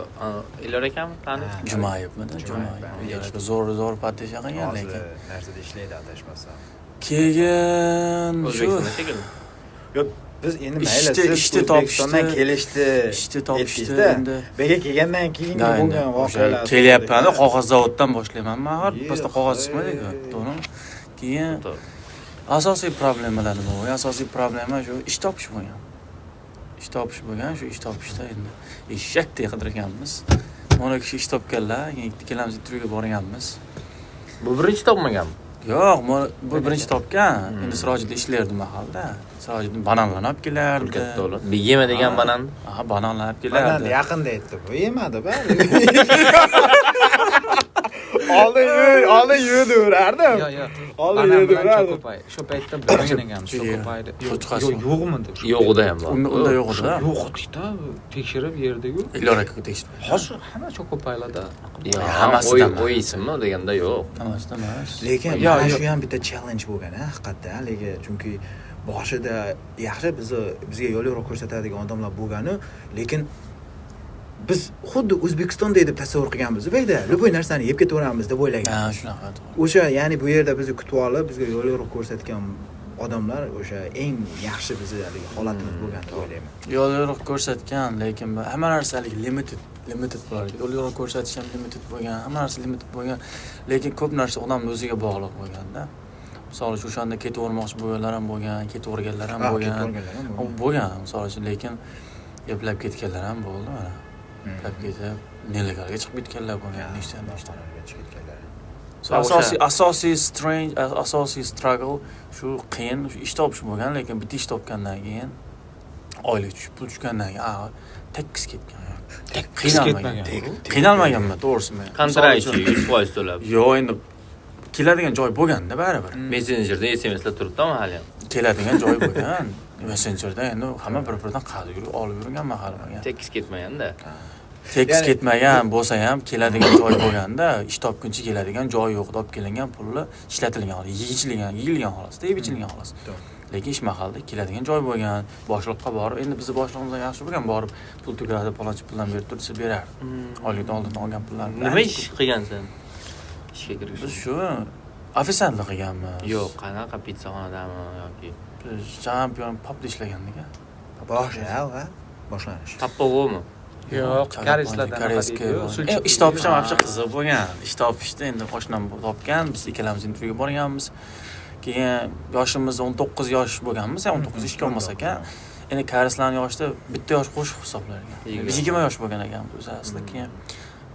Speaker 1: Elyor akami? Tanish?
Speaker 2: Jumayevmidi?
Speaker 6: Jumayev,
Speaker 2: Jumayev. Elyor aka zo'r zo'r padisha qilgan
Speaker 6: Hozir
Speaker 2: lekin.
Speaker 6: narsada ishlaydi adashmasam.
Speaker 2: Keyin shu
Speaker 1: O'zbekistonda shekilli.
Speaker 6: Yo'q, biz endi mayli,
Speaker 2: Ishni-
Speaker 6: siz
Speaker 2: ishni
Speaker 6: O'zbekistondan
Speaker 2: topishdi.
Speaker 6: kelishdi.
Speaker 2: Ishni topishdi
Speaker 6: aytdingizda.
Speaker 2: endi.
Speaker 6: Bu yerga kelgandan keyingi
Speaker 2: Da, endi
Speaker 6: bo'lgan
Speaker 2: o'sha
Speaker 6: voqealar.
Speaker 2: kelyapman-da, qog'oz zavoddan boshlayman. Man har
Speaker 6: Yo'q,
Speaker 2: pastda qog'oz chiqmaydi-ku,
Speaker 6: ey.
Speaker 2: to'g'rimi? Keyin
Speaker 1: To'g'ri.
Speaker 2: asosiy problemalar nima bo'lgan? Asosiy problema shu ish topish bo'lgan. Ish topish bo'lgan, shu ish topishda endi eshakdek qidirganmiz. Mana kishi ish topganlar, keyin ikkalamiz intervyuga borganmiz.
Speaker 1: Bu birinchi topmaganmi?
Speaker 2: Yo'q, bu birinchi topgan. Endi Sirojiddin ishlardi mahallada. Sirojiddin bananlarni olib kelardi.
Speaker 1: Katta o'g'li. Yema degan banan.
Speaker 2: Ha, bananlarni olib
Speaker 6: Banan
Speaker 2: kelardi.
Speaker 6: yaqinda aytdi bu, yemadi bari. Oldin oldin yeyverardim.
Speaker 3: Yo'q, yo'q.
Speaker 6: Oldin
Speaker 3: Banan bilan
Speaker 6: yeyverardim.
Speaker 3: Chocopay. Shu paytda bilmagan ekanmiz
Speaker 2: Yo'q.
Speaker 3: Chocopayni. Yo'q,
Speaker 2: Cho'chqasi.
Speaker 3: yo'q, yo'qmidi?
Speaker 1: Yo'g'ida ham bor.
Speaker 2: Unda yo'q edi.
Speaker 3: Yo'q edi-da, tekshirib yerdi-ku.
Speaker 2: Elyor aka tekshirdi.
Speaker 3: Hozir hamma Chocopaylarda
Speaker 1: Yo'q,
Speaker 2: Hammasida emas.
Speaker 1: o'y ismmi deganda yo'q.
Speaker 2: Hammasida emas.
Speaker 6: Lekin
Speaker 3: Yo,
Speaker 6: mana
Speaker 3: yo.
Speaker 6: shu ham bitta challenge bo'lgan, ha, haqiqatda haligi, chunki boshida yaxshi bizni bizga yo'l yo'riq ko'rsatadigan odamlar bo'lgani, lekin biz xuddi O'zbekistonda deb tasavvur qilganmiz bu yerda. Любой narsani yeb ketaveramiz deb o'ylagan.
Speaker 2: Ha, shunaqa to'g'ri.
Speaker 6: O'sha, ya'ni bu yerda bizni kutib olib, bizga yo'l yo'riq ko'rsatgan odamlar o'sha eng yaxshi bizni haligi holatimiz bo'lgan deb o'ylayman.
Speaker 2: Yo'l yo'riq ko'rsatgan, lekin hamma narsa haligi limited bo'lar ekan. Yo'l yo'riq ko'rsatish ham limited bo'lgan, hamma narsa limited bo'lgan, lekin ko'p narsa odamning o'ziga bog'liq bo'lganda. Misol uchun o'shanda ketavermoqchi bo'lganlar ham bo'lgan, ketaverganlar ham
Speaker 6: Ha,
Speaker 2: bo'lgan.
Speaker 6: ketaverganlar ham bo'lgan.
Speaker 2: Bo'lgan, misol uchun, lekin eplab ketganlar ham bo'ldi mana. Eplab ketib, nelegalga chiqib ketganlar bo'lgan, nechta nechta.
Speaker 6: Noqonuniy chiqib ketganlar.
Speaker 2: So, asosiy strange, asosiy struggle shu qiyin, shu ish topish bo'lgan, lekin bitta ish topgandan keyin oylik tushib, pul tushgandan keyin tekis ketgan. Qiynalmagan.
Speaker 3: ketmagan.
Speaker 2: Qiynalmaganman, to'g'risi men.
Speaker 1: Kontraktchi 100% to'lab.
Speaker 2: Yo'q, endi keladigan joy bo'lganda baribir.
Speaker 1: Messengerda SMSlar turibdimi hali ham?
Speaker 2: Keladigan joy bo'lgan. Messengerda endi hamma bir-biridan qarz yurib olib yurgan mahal bo'lgan.
Speaker 1: Tekis ketmaganda.
Speaker 2: Tekis
Speaker 6: Ya'ni-
Speaker 2: ketmagan bo'lsa ham keladigan joy bo'lganda, ish topguncha keladigan joy yo'q, olib kelingan pulni ishlatilgan, yeyilgan, yeyilgan xolos, yeb ichilgan xolos.
Speaker 6: To'g'ri.
Speaker 2: Lekin ish mahalda keladigan joy bo'lgan, boshliqqa borib, endi bizni boshlig'imiz ham yaxshi bo'lgan, borib pul tugadi, palonchi puldan berib tur desa berardi. Oylikdan oldin olgan pullarni.
Speaker 1: Nima ish qilgansan? Ishga kirish.
Speaker 2: Biz shu ofitsiantlik qilganmiz.
Speaker 1: Yo'q, qanaqa pitsaxonadami yoki
Speaker 2: Biz champion pubda ishlagandik.
Speaker 6: Boshi, ha, boshlanish.
Speaker 1: Tappovomi?
Speaker 3: Yo'q, koreyslardan
Speaker 2: Koreyskiy
Speaker 3: anaqa deydi-yu,
Speaker 2: bor.
Speaker 3: sulchik
Speaker 2: Ish topish ham
Speaker 3: deydi-yu.
Speaker 2: вообще qiziq bo'lgan. Ish topishda endi oshnam topgan, biz ikkalamiz intervyuga borganmiz. Keyin yoshimiz 19 yosh bo'lganmiz, 19 ishga olmas ekan. Endi koreyslarning yoshida bitta yosh qo'shib hisoblar ekan. Biz 20 yosh bo'lgan ekanmiz o'zi aslida. Keyin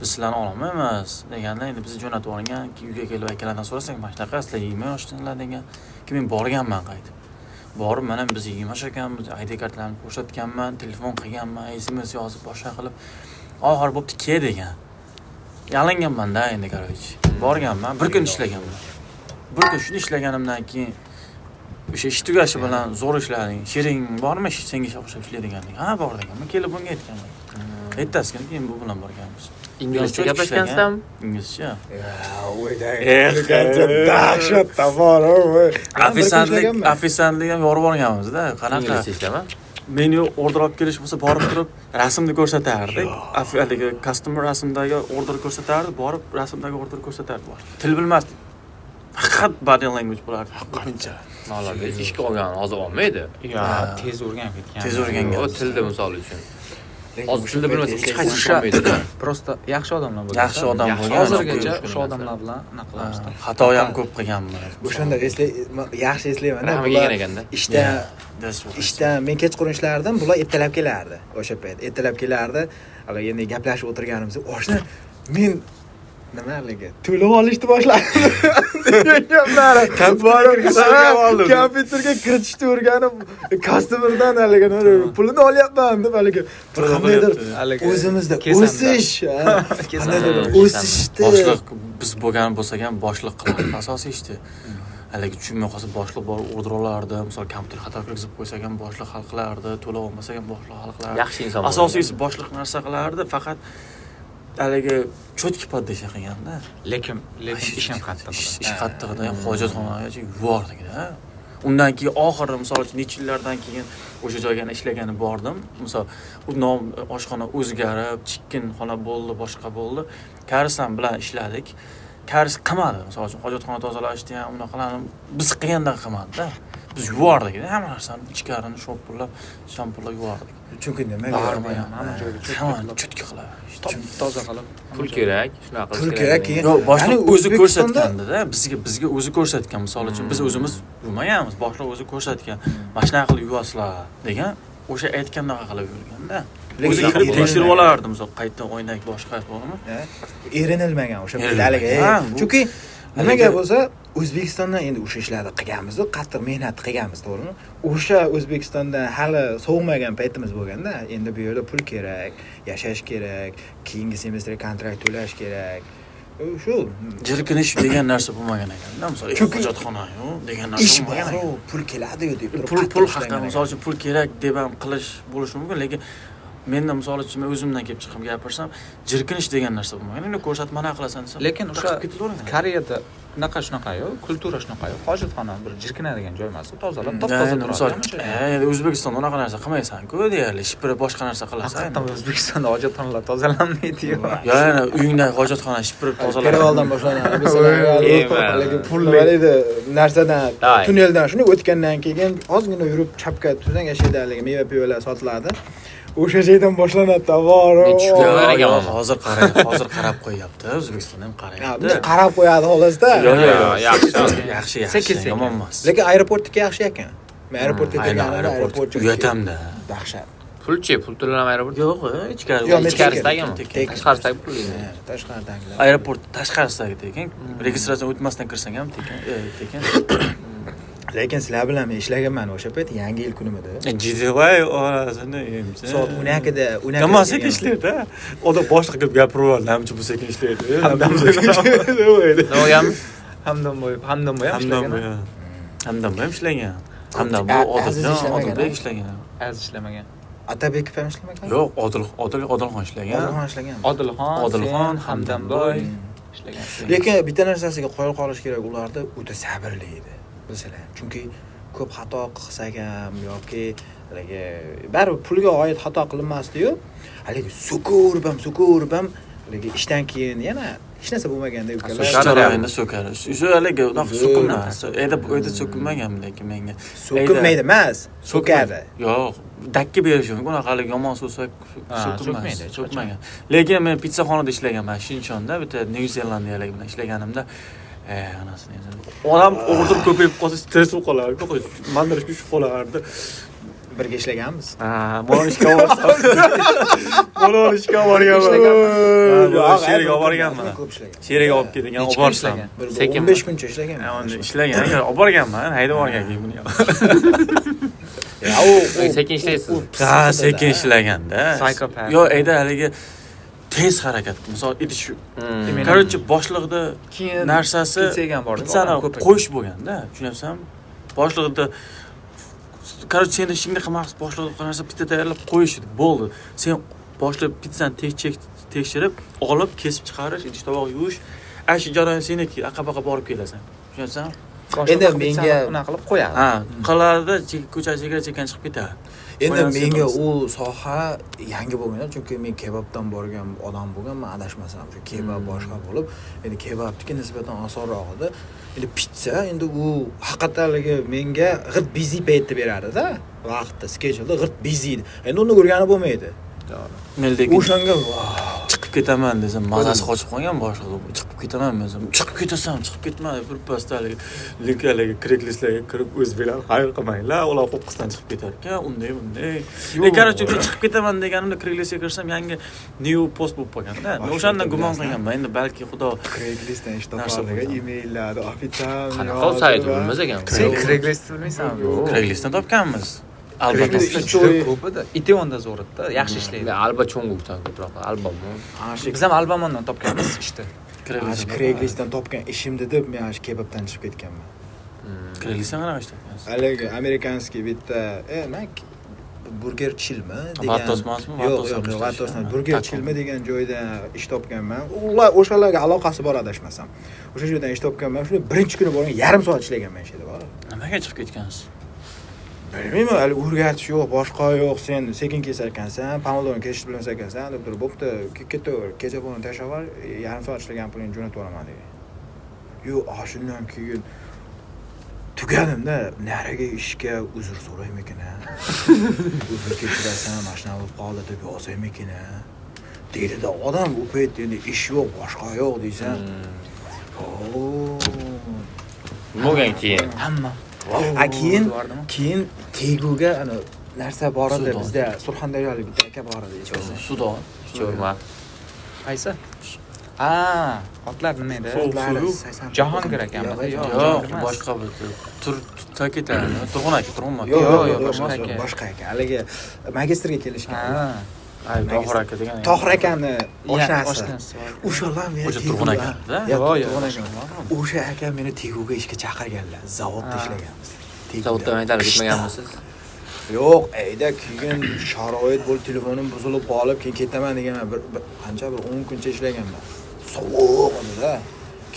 Speaker 2: biz sizlarni ololmaymiz deganda endi bizni jo'natib yuborgan. Keyin uyga kelib akalardan so'rasak, mana shunaqa sizlar 20 yoshdalar degan. Keyin men borganman qaytib. Borib mana biz 20 yosh ekanmiz, ID kartalarimni ko'rsatganman, telefon qilganman, SMS yozib boshqa qilib. Oxiri bo'pti, ke degan. Yalinganman-da endi, короче. Borganman, bir kun ishlaganman. Bir kun shuni ishlaganimdan keyin o'sha ish tugashi bilan zo'r ishlading. Shering bormi, senga o'xshab ishlaydigan degan. Ha, bor deganman. Kelib bunga aytganman. Ertasi kuni keyin bu bilan borganmiz.
Speaker 1: Inglizcha gaplashgansizlarmi?
Speaker 2: Inglizcha.
Speaker 6: Ya, dahshat tavor.
Speaker 2: Ofitsiantlik, ofitsiantlik ham yorib olganmiz-da. Qanaqa?
Speaker 1: Inglizcha ishlama.
Speaker 2: Menyu order olib kelish bo'lsa, borib turib rasmni ko'rsatardik. Haligi customer rasmdagi order ko'rsatardi, borib rasmdagi order ko'rsatardi. Til bilmasdik. Faqat body language bo'lardi ko'pincha.
Speaker 1: Molodец, ishga olgan hozir olmaydi.
Speaker 3: Yo, tez o'rganib ketgan.
Speaker 2: Tez o'rgangan.
Speaker 1: U tilni misol uchun. Hozir tilni bilmasa hech qaysi ish
Speaker 3: O'sha-
Speaker 1: olmaydida.
Speaker 3: Просто yaxshi odamlar bo'lgan.
Speaker 2: Yaxshi odam
Speaker 1: Yaxshi
Speaker 2: bo'lgan.
Speaker 3: Hozirgacha o'sha odamlar bilan anaqa qilamiz.
Speaker 2: Xato ham ko'p qilganmiz.
Speaker 6: O'shanda yaxshi eslayman.
Speaker 1: Rahmi
Speaker 6: Bular
Speaker 1: kelgan ekanda.
Speaker 6: ishdan men kechqurun ishlardim, bular ertalab kelardi o'sha payt. Ertalab kelardi. Hali endi gaplashib o'tirganimizda oshna men nima haligi to'lov olishni boshladi. Kompyuterga kiritishni o'rganib, customerdan haligi pulini olyapman deb haligi bir qandaydir
Speaker 3: Haligi
Speaker 6: o'zimizda
Speaker 3: kesamda.
Speaker 6: o'sish, qandaydir o'sishni
Speaker 2: Boshliq biz bo'lgan bo'lsak ham boshliq qilardi asosiy ishni. Haligi tushunmay qolsa boshliq borib order olardi. Misol kompyuter xato kirgizib qo'ysak ham boshliq hal qilardi, to'lov olmasak ham boshliq hal qilardi.
Speaker 1: Yaxshi inson bo'lgan.
Speaker 2: Asosiysi boshliq narsa qilardi, faqat haligi cho'tki poddasha qilganda.
Speaker 3: Lekin ish ham qattiq.
Speaker 2: Ish qattiqda ham hojatxonagacha yubordik-da. Undan keyin oxiri misol uchun necha yillardan keyin o'sha joyga yana ishlagani bordim. Misol u nom oshxona o'zgarib, chikkin xona bo'ldi, boshqa bo'ldi. Karisam bilan ishladik. Karis qilmadi. Misol uchun hojatxona tozalashni ham unaqalarni biz qilgandan qilmadi-da. Biz yuvordik hamma narsani ichkarini shopirlab, shampullab yuvordik.
Speaker 6: Chunki nimaga
Speaker 2: Bag'irmagan.
Speaker 3: Hamma joyga cho'tki
Speaker 2: Hammani
Speaker 3: qilib,
Speaker 2: cho'tki qilib.
Speaker 3: toza qilib.
Speaker 1: Pul kerak, shunaqa qilish
Speaker 6: Pul kerak, keyin
Speaker 2: Yo'q, boshliq
Speaker 6: Ya'ni
Speaker 2: o'zi
Speaker 6: O'zbekistonda-
Speaker 2: ko'rsatganda-da, bizga o'zi ko'rsatgan. Misol uchun biz o'zimiz yuvmaganmiz, boshliq o'zi ko'rsatgan. Mana shunaqa qilib yuvasizlar degan, o'sha aytgandaqa qilib yurganda.
Speaker 6: Lekin
Speaker 2: O'zi kirib
Speaker 6: erinilmagan.
Speaker 2: tekshirib olardi, misol qayta oynak boshqa bormi?
Speaker 6: Erinilmagan o'sha payt
Speaker 2: Erinilmagan.
Speaker 6: haligi.
Speaker 2: Ha, bu-
Speaker 6: Chunki nimaga
Speaker 2: haligi-
Speaker 6: bo'lsa O'zbekistondan endi o'sha ishlarni qilganmiz, qattiq mehnat qilganmiz, to'g'rimi? O'sha O'zbekistonda hali sovmagan paytimiz bo'lganda, endi bu yerda pul kerak, yashash kerak, keyingi semestrga kontrakt to'lash kerak. Shu
Speaker 2: Jirkinish degan narsa bo'lmagan ekanda, misol
Speaker 6: Chunki
Speaker 2: hojatxona yo'q degan narsa
Speaker 6: ish
Speaker 2: bo'lmagan
Speaker 6: bor,
Speaker 2: ekan.
Speaker 6: pul keladi-yu deb turib
Speaker 2: Pul
Speaker 6: qattiq
Speaker 2: pul
Speaker 6: ishlagan
Speaker 2: haqida
Speaker 6: ekan.
Speaker 2: misol uchun pul kerak deb ham qilish bo'lishi mumkin, lekin menda misol uchun men o'zimdan kelib chiqib gapirsam, jirkinish degan narsa bo'lmagan. Endi ko'rsatma nima qilasan desam,
Speaker 3: Lekin o'sha
Speaker 2: taqib ketaveradi.
Speaker 3: Koreyada unaqa shunaqa-yu, kultura shunaqa-yu. Hojatxona bir jirkinadigan joy emas, tozalab, top-toza
Speaker 2: Endi
Speaker 3: turadi.
Speaker 2: misol
Speaker 3: hamma joy.
Speaker 2: endi O'zbekistonda unaqa narsa qilmaysan-ku, deyarli shipirib boshqa narsa qilasan.
Speaker 3: Haqiqatan O'zbekistonda hojatxonalar tozalanmaydi-yu.
Speaker 2: Yo, yana uyingdagi hojatxona shipirib tozalab.
Speaker 6: Перевалdan boshlanadi. Masalan, haligi pul nima deydi, narsadan,
Speaker 1: Davay.
Speaker 6: tunneldan shuni o'tgandan keyin ozgina yurib chapga tursang, o'sha yerda haligi meva-pivalar sotiladi. O'sha joydan boshlanadi tavor.
Speaker 1: Men tushib
Speaker 2: Yo'q,
Speaker 1: Yo'q,
Speaker 2: yo'q,
Speaker 1: yo'q.
Speaker 2: hozir qarang, hozir qarab qo'yyapti. O'zbekistonda ham qarayapti.
Speaker 6: Bunday qarab qo'yadi xolosda.
Speaker 2: Yo'q, yo'q, yo'q,
Speaker 1: Yaxshi.
Speaker 2: yaxshi, yaxshi,
Speaker 3: Sekin, sekin.
Speaker 2: yomon emas.
Speaker 6: Lekin aeroportniki yaxshi ekan. Men aeroportga
Speaker 2: Aynan
Speaker 6: kirganimda
Speaker 2: aeroport
Speaker 6: aeroport
Speaker 2: uyatamda.
Speaker 6: Dahshat.
Speaker 1: Pulchi, pul to'lanami aeroport?
Speaker 2: Yo'q, ichkari.
Speaker 6: Yo'q, men
Speaker 1: Ichkarisidagimi?
Speaker 2: Tekin.
Speaker 1: Tashqarisidagi pul.
Speaker 6: Ha, Tashqaridagilar.
Speaker 2: Aeroport tashqarisidagi tekin. Registratsiya o'tmasdan kirsang ham tekin, tekin.
Speaker 6: Lekin sizlar bilan men ishlaganman o'sha payt yangi yil kunimidi.
Speaker 2: Jiddiy orasini emsa.
Speaker 6: Soat 12da, 12da.
Speaker 2: Yomon sekin ishlaydi. Odam boshqa qilib gapirib yubordi, namchi bu sekin ishlaydi. Namchi bu sekin ishlaydi.
Speaker 1: Nima bo'lganmi?
Speaker 3: Hamdamboy, Hamdamboy ham
Speaker 2: Hamdam
Speaker 3: ishlagan.
Speaker 2: Hamdam ham ishlagan. Hamdam bu
Speaker 6: Aziz
Speaker 2: Odiljon,
Speaker 6: ishlamagan,
Speaker 2: Odilbek
Speaker 6: a?
Speaker 2: ishlagan.
Speaker 3: Aziz ishlamagan.
Speaker 6: Atabekov ham ishlamagan.
Speaker 2: Yo'q, Odil Odil Odilxon ishlagan.
Speaker 6: Odilxon ishlagan.
Speaker 3: Odilxon,
Speaker 2: Odilxon,
Speaker 3: sen, Hamdamboy
Speaker 2: Hamdamboy.
Speaker 3: ishlagan.
Speaker 6: Lekin bitta narsasiga qoyil qolish kerak, ularda o'ta sabrli edi. Bilsalar ham. Chunki ko'p xato qilsak ham yoki haligi baribir pulga oid xato qilinmasdi-yu, haligi so'kirib ham, so'kirib ham haligi ishdan keyin yana hech narsa bo'lmaganda ukalar
Speaker 1: So'kar.
Speaker 2: Chiroyini so'kar. Shu haligi unaqa
Speaker 6: Zo'r.
Speaker 2: so'kinmas. Uyda uyda so'kinmagan lekin menga.
Speaker 6: so'kinmaydi emas, so'kadi.
Speaker 2: Yo'q, dakki berishi mumkin. Unaqa haligi yomon so'ksak
Speaker 3: Ha,
Speaker 2: so'kinmas.
Speaker 3: so'kmaydi, hech qachon.
Speaker 2: So'kmagan. Lekin men pitsaxonada ishlaganman Shinchonda, bitta New Zelandiyalik bilan ishlaganimda anasini emsa. Odam order ko'payib qolsa stress bo'lib qolardi. Mandirishga tushib qolardi.
Speaker 6: Birga ishlaganmiz.
Speaker 2: Ha, mana ishga borsam. Mana ishga borganman.
Speaker 6: Yo'q,
Speaker 2: Sherik olib borganman.
Speaker 6: Ko'p ishlagan.
Speaker 2: Sherik olib kelgan,
Speaker 3: Necha
Speaker 2: olib
Speaker 3: kun
Speaker 2: borsam.
Speaker 3: ishlagan?
Speaker 6: Bir
Speaker 1: Sekin
Speaker 6: 15 kuncha ishlaganman.
Speaker 2: Unda ishlagan, olib borganman, haydab borgan keyin buni.
Speaker 6: Ya, u
Speaker 1: Sekin ishlaysiz.
Speaker 2: Ha, sekin ishlaganda.
Speaker 3: Psychopath.
Speaker 2: Yo'q, ayda haligi tez harakat. Misol idish.
Speaker 3: Именно.
Speaker 2: Короче, boshliqda
Speaker 3: Keyin
Speaker 2: narsasi
Speaker 3: pitsaga ham bordik.
Speaker 2: pitsani
Speaker 3: odam ko'p ekan.
Speaker 2: qo'yish bo'lganda, tushunyapsanmi? Boshliqda короче, seni ishingni qilmas, boshliqda narsa bitta tayyorlab qo'yish edi, bo'ldi. Sen Boshlab pitssani tekshirib, olib, kesib chiqarish, idish tovoq yuvish, ana shu jarayon seniki, aqa-baqa borib kelasan. Tushunyapsanmi?
Speaker 6: Endi menga
Speaker 3: unaqa qilib qo'yadi.
Speaker 2: Ha, qiladida ko'cha chegara chiqib ketadi.
Speaker 6: Endi menga u soha yangi bo'lgan, chunki men kebabdan borgan odam bo'lganman, adashmasam, o'sha kebab boshqa bo'lib, endi kebabniki nisbatan osonroq edi. Endi pitsa, endi u haqiqatdanligi menga g'irt busy paytda beradi-da, vaqtda, schedule'da g'irt busy edi. Endi uni o'rganib bo'lmaydi.
Speaker 2: To'g'ri.
Speaker 6: O'shanga
Speaker 2: chiqib ketaman desam, mazasi qochib qolgan boshlig'i. Chiqib ketaman desam, chiqib ketasan, chiqib ketma deb bir pastaligi linklarga, Craigslistlarga kirib o'zbeklar xayr qilmanglar, ular qo'qqisdan chiqib ketar ekan, unday bunday. Короче, chiqib ketaman deganimda Craigslistga kirsam yangi new post bo'lib qolganda. Men o'shandan gumon qilganman. Endi balki xudo
Speaker 6: Craigslistdan ish topardiga e-maillarni ofitsial.
Speaker 1: Qanaqa sayt bilmas ekan.
Speaker 3: Sen Craigslistni bilmaysanmi?
Speaker 1: Yo'q.
Speaker 2: Craigslistdan topganmiz. Albatta.
Speaker 3: Juda ko'p edi. Itaewonda zo'r edi, yaxshi ishlaydi.
Speaker 1: Alba Cho'ngukdan ko'proq, Albamun.
Speaker 3: Biz ham Albamondan topganmiz ishni.
Speaker 6: Craigslistdan topgan ishimni deb men shu kebabdan chiqib ketganman.
Speaker 2: Craigslistdan qanaqa ish topgansiz?
Speaker 6: Haligi amerikanskiy bitta, nima burger chillmi degan.
Speaker 2: Vatosmasmi?
Speaker 6: Yo'q, yo'q, Vatosmas. Burger chillmi degan joyda ish topganman. Ular o'shalarga aloqasi bor adashmasam. O'sha joydan ish topganman. Shuni birinchi kuni borgan, yarim soat ishlaganman shu yerda borib.
Speaker 2: Nimaga chiqib ketgansiz?
Speaker 6: Bilmayman, hali o'rgatish yo'q, boshqa yo'q, sen sekin kesar ekansan, pomidorni kesishni bilmas ekansan, deb turib, bo'pti, ketaver, kecha buni tashlab yubor, yarim soat ishlagan pulingni jo'natib yuboraman degan. Yo'q, shundan keyin tugadimda, nariga ishga uzr so'raymikin a? Uzr kechirasan, mana shunaqa bo'lib qoldi deb yozaymikin a? Deydida odam u payt endi ish yo'q, boshqa yo'q deysan.
Speaker 1: Nima bo'lgan keyin?
Speaker 3: Hamma.
Speaker 6: Keyin Teguga ana narsa bor edi bizda, Surxondaryolik bitta aka bor edi, eslasang.
Speaker 2: Sudon.
Speaker 1: Cho'rma.
Speaker 3: Qaysi? Otlar nima edi? Jahongir akami?
Speaker 2: Yo'q, boshqa bir tur ketadi. Turg'un aka, Turg'un aka.
Speaker 6: Yo'q, boshqa aka. Haligi magistrga kelishgan.
Speaker 2: Tohir aka degan.
Speaker 6: Tohir akani oshnasi. O'shalar meni
Speaker 2: o'sha Turg'un aka-da.
Speaker 6: Yo'q, o'sha aka meni Teguga ishga chaqirganlar. Zavodda ishlaganmiz.
Speaker 1: Zavodda aytarib ketmaganmisiz?
Speaker 6: Yo'q, ayda keyin sharoit bo'lib, telefonim buzilib qolib, keyin ketaman deganman. Bir qancha bir 10 kuncha ishlaganman. Sovuq edi-da.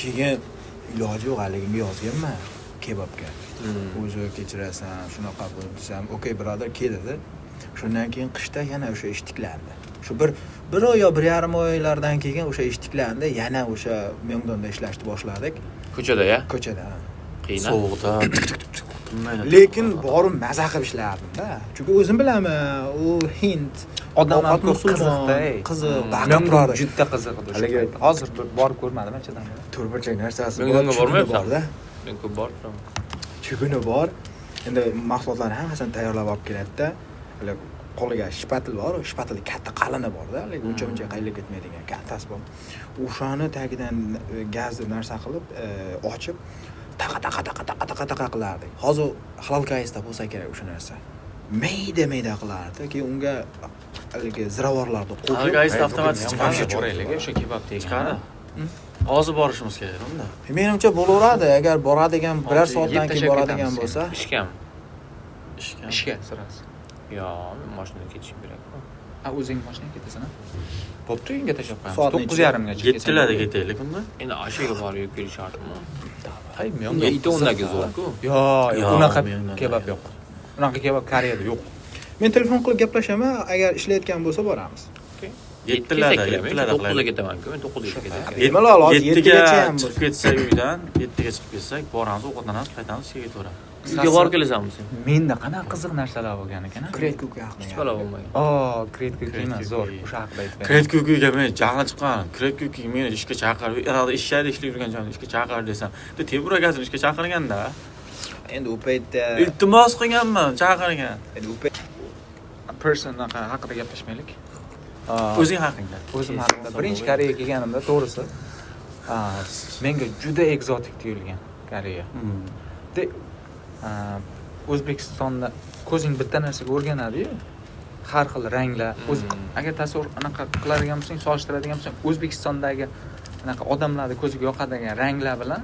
Speaker 6: Keyin iloji yo'q, haligimga yozganman kebabga. O'zi kechirasan, shunaqa bo'lib desam, "Okey, brother, kel" dedi. Shundan keyin qishda yana o'sha ish tiklandi. Shu bir oy yo 1.5 oylardan keyin o'sha ish tiklandi, yana o'sha Myeongdonda ishlashni boshladik.
Speaker 1: Ko'chada ya?
Speaker 6: Ko'chada.
Speaker 1: Qiyin.
Speaker 2: Sovuqda.
Speaker 6: Lekin borib maza qilib ishlardim-da. Chunki o'zim bilaman, u hind,
Speaker 3: odamlar ko'p qiziqda,
Speaker 6: qiziq, baqirib turadi.
Speaker 3: Juda qiziq edi o'sha payt. Hozir borib ko'rmadim anchadan beri.
Speaker 6: To'rtburchak narsasi
Speaker 1: bor, bormayapsan. Men ko'p borib turaman.
Speaker 6: Chuguni bor. Endi mahsulotlarni hammasini tayyorlab olib keladi-da. Qo'liga shpatil bor, shpatil katta qalini bor-da, lekin uncha-muncha qayrilib ketmaydigan kattasi bor. O'shani tagidan gazni narsa qilib, ochib taqa taqa taqa taqa taqa taqa qilardik. Hozir halol kaysda bo'lsa kerak o'sha narsa. Mayda-mayda qilardi. Keyin unga haligi ziravorlarni qo'shib,
Speaker 2: Halol kaysda avtomatik chiqadi.
Speaker 3: Boraylik o'sha kebab degan.
Speaker 2: Chiqadi. Hozir borishimiz kerak unda.
Speaker 6: Menimcha bo'laveradi, agar boradigan biror soatdan keyin boradigan bo'lsa.
Speaker 1: Ishgami?
Speaker 2: Ishga.
Speaker 3: Ishga sirasi.
Speaker 1: Yo'q, men mashinada ketishim kerak.
Speaker 3: Ha, o'zing mashinada ketasan, ha? Bo'pti, uyingga tashlab qo'yamiz. 9:30 gacha.
Speaker 2: 7larda ketaylik unda.
Speaker 1: Endi ashaga borib yurib kelish shartmi?
Speaker 3: Hay,
Speaker 1: Unda Itaewondagi zo'r-ku.
Speaker 3: Yo'q, unaqa kebab yo'q. Unaqa kebab Koreyada yo'q.
Speaker 6: Men telefon qilib gaplashaman, agar ishlayotgan bo'lsa boramiz.
Speaker 2: 7larda, 7larda
Speaker 1: 9ga ketaman-ku, men 9ga ketaman.
Speaker 6: Bemalol hozir 7gacha ham
Speaker 2: chiqib ketsak uydan, 7ga chiqib ketsak, boramiz, ovqatlanamiz, qaytamiz, ishga ketaveramiz.
Speaker 1: Uyga borib kelasanmi sen?
Speaker 3: Menda qanaqa qiziq narsalar bo'lgan ekan, a?
Speaker 6: Great Cook haqida.
Speaker 1: Hech balo bo'lmagan.
Speaker 3: Great Cook emas, zo'r, o'sha haqida aytib bering.
Speaker 2: Great Cook'ga men jahli chiqqan. Great Cook'ga meni ishga chaqirib, irada ishlaydi, ishlab yurgan joyimda ishga chaqir desam, Temur akasini ishga chaqirganda.
Speaker 6: Endi u paytda
Speaker 2: iltimos qilganman, chaqirgan.
Speaker 6: Endi u payt
Speaker 3: person haqida gaplashmaylik.
Speaker 2: O'zing haqingda.
Speaker 3: O'zim haqida. Birinchi Koreyaga kelganimda, to'g'risi, menga juda ekzotik tuyulgan Koreya. O'zbekistonda ko'zing bitta narsaga o'rganadi-yu, har xil ranglar. Agar tasavvur anaqa qiladigan bo'lsang, solishtiradigan bo'lsang, O'zbekistondagi anaqa odamlarni ko'ziga yoqadigan ranglar bilan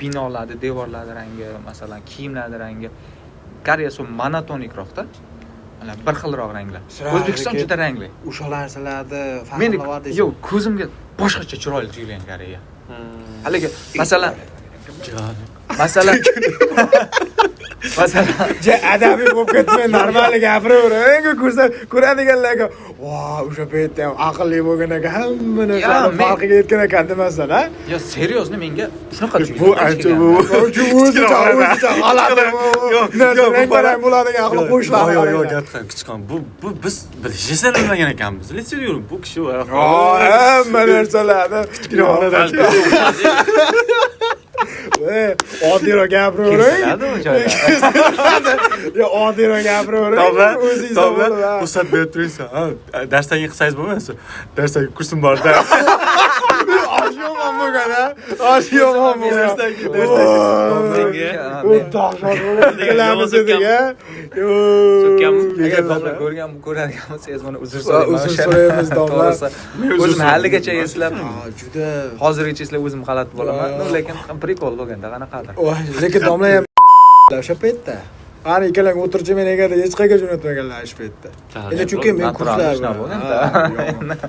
Speaker 3: binolarni, devorlarni rangi, masalan, kiyimlarni rangi Koreya so monotonikroqda. Mana bir xilroq ranglar. O'zbekiston juda rangli.
Speaker 6: O'sha narsalarni
Speaker 3: Meni
Speaker 6: fahmlayapsiz.
Speaker 3: yo'q, ko'zimga boshqacha chiroyli tuyulgan Koreya. Haligi masalan masalan
Speaker 6: Ja adabiy bo'lib ketmay, normal gapiravering. Ko'rsa ko'radiganlarga, "Vo, o'sha paytda ham aqlli bo'lgan ekan, hamma narsani farqiga yetgan ekan" demasdan, ha?
Speaker 3: Yo, серьезно menga shunaqa tuyulgan.
Speaker 2: Bu ancha bu
Speaker 6: o'zicha o'zicha g'alati. Yo'q, yo'q, rang bo'ladigan qilib qo'yishlar.
Speaker 2: Yo'q, yo'q, gapdan kichkon. Bu biz bilishni bilmagan ekanmiz. Litsey yurib bu kishi va
Speaker 6: hamma narsalarni
Speaker 2: kichkina xonada
Speaker 6: oddiyroq gapiravering.
Speaker 3: Kesiladi u joyda.
Speaker 6: Yo, oddiyroq gapiravering. O'zingiz
Speaker 2: Domla, ruxsat berib turingsa, ha, darsdan keyin qilsangiz bo'lmaydi. Darsdan keyin kursim bor-da.
Speaker 6: Osh yomon bo'lgan, ha? Osh yomon bo'lgan.
Speaker 2: Darsdan keyin, darsdan keyin.
Speaker 6: U dahshat bo'lib ikkalamiz edik, ha?
Speaker 1: So'kkanmi?
Speaker 3: Agar domla ko'rgan, ko'radigan bo'lsangiz mana uzr so'rayman.
Speaker 6: Uzr so'raymiz domla.
Speaker 3: O'zim haligacha eslab,
Speaker 6: juda
Speaker 3: hozirgacha eslab o'zim g'alati bo'laman. No, lekin prikol bo'lganda qanaqadir.
Speaker 6: Lekin domla ham o'sha paytda. Qani ikkalang o'tirchi men egada hech qayerga jo'natmaganlar shu paytda. Endi chunki men kurslar
Speaker 3: bo'lganda.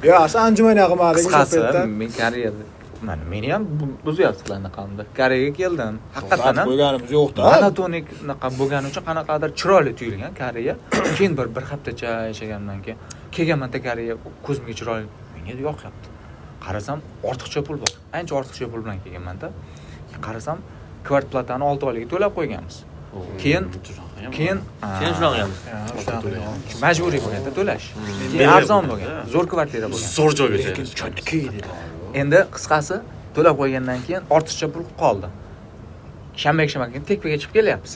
Speaker 6: Yo, asli anjuman qilmadik o'sha paytda.
Speaker 3: Men Koreyada mana meni ham buzyapsizlar anaqamda. Koreyaga keldim. Haqiqatan ham
Speaker 6: qo'yganimiz yo'q-da.
Speaker 3: Monotonik anaqa bo'lgani uchun qanaqadir chiroyli tuyulgan Koreya. Keyin bir haftacha yashagandan keyin kelganmanda Koreya ko'zimga chiroyli menga yoqyapti. Qarasam ortiqcha pul bor. Ancha ortiqcha pul bilan kelganmanda. Qarasam kvartplatani 6 oylik to'lab qo'yganmiz. Keyin
Speaker 1: shunaqa qilamiz.
Speaker 3: Majburiy bo'lganda to'lash. Keyin arzon bo'lgan, zo'r kvartira bo'lgan.
Speaker 2: Zo'r joyga
Speaker 6: lekin chotki edi.
Speaker 3: Endi qisqasi to'lab qo'ygandan keyin ortiqcha pul qoldi. Shanba yakshanba kuni tekpaga chiqib kelyapmiz.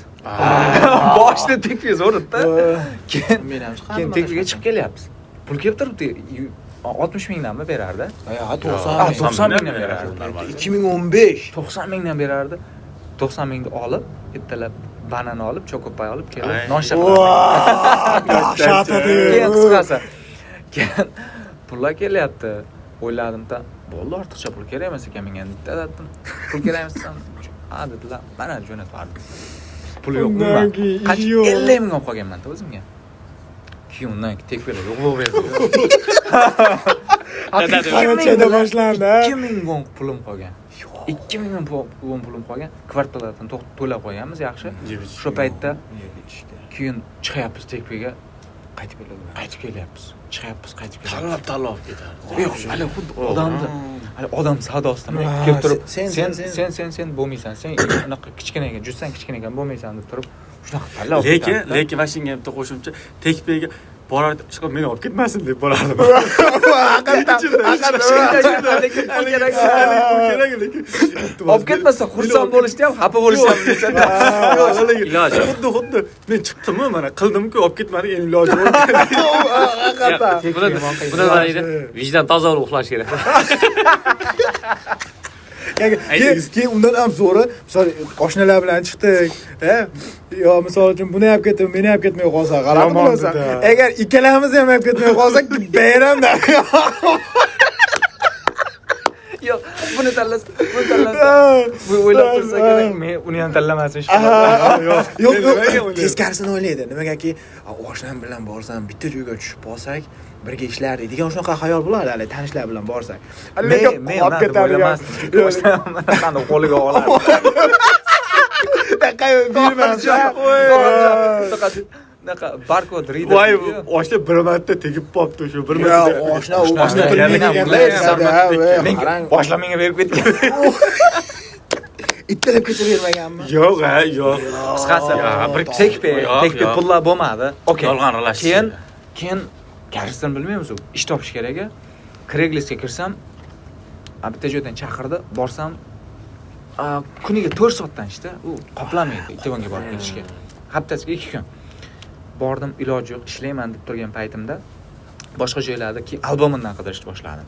Speaker 3: Boshida tekpaga zo'r edi-da. Keyin keyin tekpaga chiqib kelyapmiz. Pul kelib turibdi. 60 mingdanmi berardi?
Speaker 6: Ha, 90
Speaker 3: mingdan berardi.
Speaker 6: 2015
Speaker 3: 90 mingdan berardi. 90 mingni olib, ertalab banan olib, chokopay olib kelib, noshta
Speaker 6: qilardik. Dahshat edi.
Speaker 3: Keyin qisqasi. Keyin pullar kelyapti. O'yladim-da, bo'ldi, ortiqcha pul kerak emas ekan menga dedim. Pul kerak emas desam, ha dedilar, mana jo'natib yubordim. Pul yo'q umuman. Qancha 50 ming olib qolganman-da o'zimga. Keyin undan tekpirlar yo'q bo'lib berdi.
Speaker 6: Qanchada boshlandi?
Speaker 3: 2000 won pulim qolgan. 2000 won pulim qolgan. Kvartaldan to'lab qo'yganmiz yaxshi. O'sha paytda keyin chiqyapmiz tekpaga, qaytib kelyapmiz. Chiqyapmiz, qaytib kelyapmiz.
Speaker 2: Tanlab ketardi.
Speaker 3: Yo'q, hali xuddi odamni, hali odam savdosida kelib turib, sen bo'lmaysan, sen unaqa kichkina ekan, jussang kichkina ekan bo'lmaysan deb turib, shunaqa tanlab.
Speaker 2: Lekin mana shunga bitta qo'shimcha tekpaga borardi, chiqib meni olib ketmasin deb borardim. Haqiqatan lekin
Speaker 3: olib ketmasa xursand bo'lishdi ham, xafa bo'lishdi ham desam.
Speaker 2: Iloji xuddi men chiqdim-ku, mana qildim-ku, olib ketmadi, endi iloji yo'q.
Speaker 6: Haqiqatan.
Speaker 1: Buni nima deydi? Vijdon toza bo'lib uxlash kerak.
Speaker 6: Keyin undan ham zo'ri, misol oshnalar bilan chiqdik, yo misol uchun buni ham ketdim, meni ham ketmay qolsa, g'alati bo'lasan. Agar ikkalamiz ham olib ketmay qolsak, bayramda.
Speaker 3: Yo'q, buni tanlasa, buni tanlasa. Bu o'ylab tursa kerak, men uni ham tanlamasin hech
Speaker 6: qanday. Yo'q, yo'q, teskarisini o'ylaydi. Nimagaki, oshnam bilan borsam, bitta joyga tushib qolsak, birga ishlardik degan shunaqa xayol bo'ladi, hali tanishlar bilan borsak.
Speaker 3: Lekin men olib ketadigan oshnam qanday qo'liga oladi.
Speaker 6: Bermas.
Speaker 3: Unaqa barkod reader.
Speaker 2: Voy, oshna bir marta tegib qopti shu, bir marta.
Speaker 6: Yo'q, oshna
Speaker 3: menga boshla menga berib ketgan.
Speaker 6: Ittalab ketavermaganmi?
Speaker 2: Yo'q, ha, yo'q.
Speaker 3: Qisqasi, bir tekpe pullar bo'lmadi. Okey.
Speaker 2: Yolg'on aralashish.
Speaker 3: Keyin koreysdan bilmaymiz u. Ish topish kerak. Craigslistga kirsam, bitta joydan chaqirdi, borsam kuniga 4 soatdan ishda, u qoplamaydi Itevonga borib kelishga. Haftasiga 2 kun. Bordim, iloji yo'q, ishlayman deb turgan paytimda boshqa joylarda keyin Albomindan qidirishni boshladim.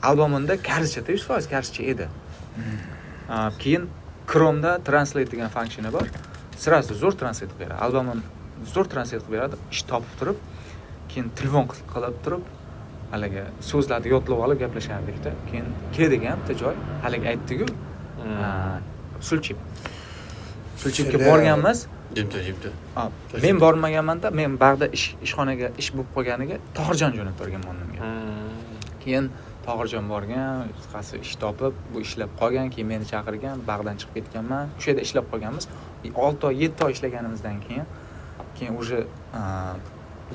Speaker 3: Albominda koreyscha 100% koreyscha edi. Keyin Chrome'da translate degan funksiya bor. Sirasi zo'r translate qilib beradi. Albomin zo'r translate qilib beradi. Ish topib turib, keyin telefon qilib turib, haligi so'zlarni yodlab olib gaplashardik-da. Keyin keldik ham bitta joy, haligi aytdi-ku, Sulchib. Sulchibga borganmiz.
Speaker 2: Jimto.
Speaker 3: Men bormaganman-da, men bag'da ishxonaga ish bo'lib qolganiga Tohirjon jo'natib yuborgan o'rnimga. Keyin Tohirjon borgan, qisqasi ish topib, bu ishlab qolgan, keyin meni chaqirgan, bag'dan chiqib ketganman. O'sha yerda ishlab qolganmiz. 6 oy, 7 oy ishlaganimizdan keyin уже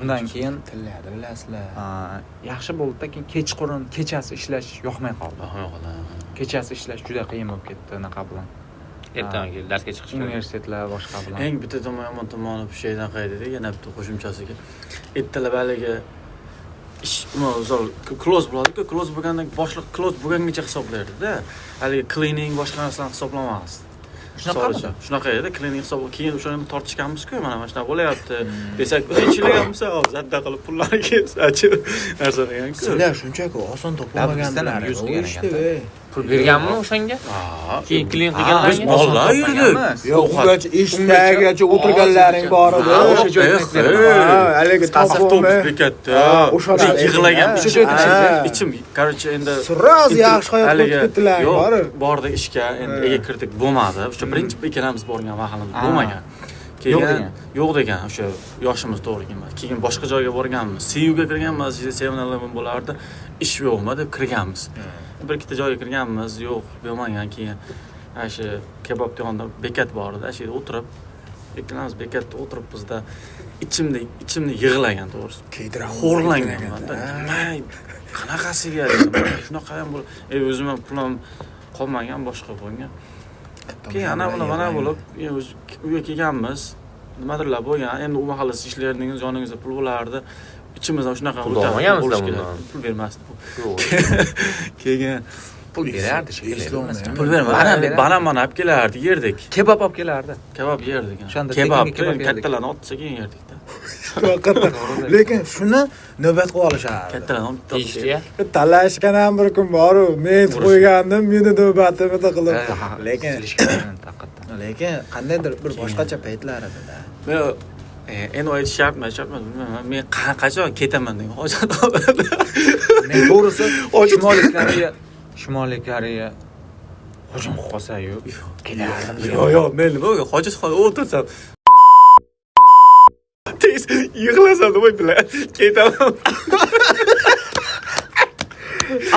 Speaker 3: undan keyin
Speaker 6: Tillarni bilasizlar.
Speaker 3: Yaxshi bo'ldi-da, keyin kechqurun, kechasi ishlash yoqmay qoldi. Kechasi ishlash juda qiyin bo'lib ketdi, anaqa bilan.
Speaker 1: Ertaga kelib darsga chiqish kerak.
Speaker 3: Universitetlar boshqa bilan.
Speaker 2: Eng bitta tomon yomon tomoni shaydan qaydi, yana bitta qo'shimchasiga. Ertalab haligi ish, misol close bo'ladi-ku, close bo'lgandan boshliq close bo'lgangacha hisoblardi-da. Haligi cleaning boshqa narsalarni hisoblamasdi.
Speaker 3: Shunaqa
Speaker 2: Shunaqa edi, cleaning hisob. Keyin o'shani tortishganmiz-ku, mana shunaqa bo'lyapti. Desak, ishlaganmiz, zadda qilib pullarni kelsachi narsa degan-ku.
Speaker 6: Sizlar shunchaki oson topolmagandilar.
Speaker 3: Yuz qilgan
Speaker 6: ekan.
Speaker 1: Pul berganmi o'shanga? Keyin clean qilganlar.
Speaker 2: Biz bolalar yurdik.
Speaker 5: Yo'q, ungacha eshikdagacha o'tirganlaring bor edi.
Speaker 3: O'sha joyda
Speaker 5: haligi
Speaker 2: avtobus bekatda.
Speaker 5: O'shalar
Speaker 2: yig'lagan.
Speaker 3: O'sha joyda
Speaker 2: ichim, короче, endi
Speaker 5: sroz yaxshi hayot o'tib ketdilar, borib.
Speaker 2: Bordik ishga, endi ega kirdik, bo'lmadi. O'sha birinchi ikkalamiz borgan mahalimiz bo'lmagan. Keyin yo'q degan, o'sha yoshimiz to'g'ri kelmadi. Keyin boshqa joyga borganmiz. CUga kirganmiz, 7-Eleven bo'lardi. Ish yo'qmi deb kirganmiz. Bir ikkita joyga kirganmiz, yo'q, bo'lmagan. Keyin ana shu kebab yonida bekat bor edi, ana shu yerda o'tirib, ikkalamiz bekatda o'tirib bizda ichimda yig'lagan to'g'risi. Xo'rlanganman. Nima qanaqasiga dedim. Shunaqa ham bo'lib, o'zim ham pul ham qolmagan, boshqa bo'lgan. Keyin ana buni mana bo'lib, o'z uyga kelganmiz. Nimadirlar bo'lgan. Endi u mahallasi ishlardingiz, yoningizda pul bo'lardi. Ichimizdan shunaqa o'tadi. Pul bermasdi. Keyin
Speaker 3: pul berardi shekilli.
Speaker 2: Pul bermadi. Banan olib kelardi, yerdik.
Speaker 3: Kebab olib kelardi.
Speaker 2: Kebab yerdik. Kebab kattalarni otsa keyin yerdikda.
Speaker 6: Lekin shuni navbat qilib olishardi.
Speaker 2: Kattalarni olib
Speaker 5: talashgan ham bir kun bor-u, men qo'ygandim, meni navbatimni qilib.
Speaker 6: Lekin qandaydir bir boshqacha paytlar edi-da.
Speaker 2: Men endi aytish shartmi, bilmayman. Men qachon ketaman degan hojat qoladi.
Speaker 3: Men to'g'risi Shimoliy Koreya hujum qilsa-yu, ketardim.
Speaker 2: Yo'q, men nima bo'lgan? Hojat qolib o'tirsam tez yig'lasam nima bilan ketaman.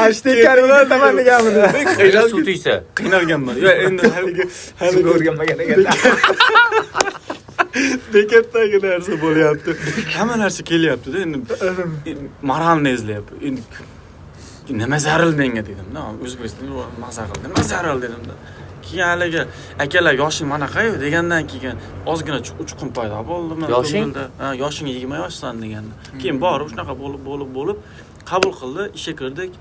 Speaker 5: Ashtekkarimga ketaman deganmidi?
Speaker 1: Suv tegsa.
Speaker 2: Qiynalganman. Yo'q, endi haligi
Speaker 3: o'rganmagan ekan.
Speaker 2: Bekatdagi narsa bo'lyapti. Hamma narsa kelyapti-da, endi moralni izlayapti. Endi nima zaril menga dedim-da, O'zbekistonda maza qildi. Nima zaril dedim-da. Keyin haligi akalar yoshing manaqa-yu degandan keyin ozgina uchqun paydo bo'ldi.
Speaker 1: Yoshing?
Speaker 2: Ha, yoshing 20 yoshsan deganda. Keyin borib shunaqa bo'lib qabul qildi, ishga kirdik.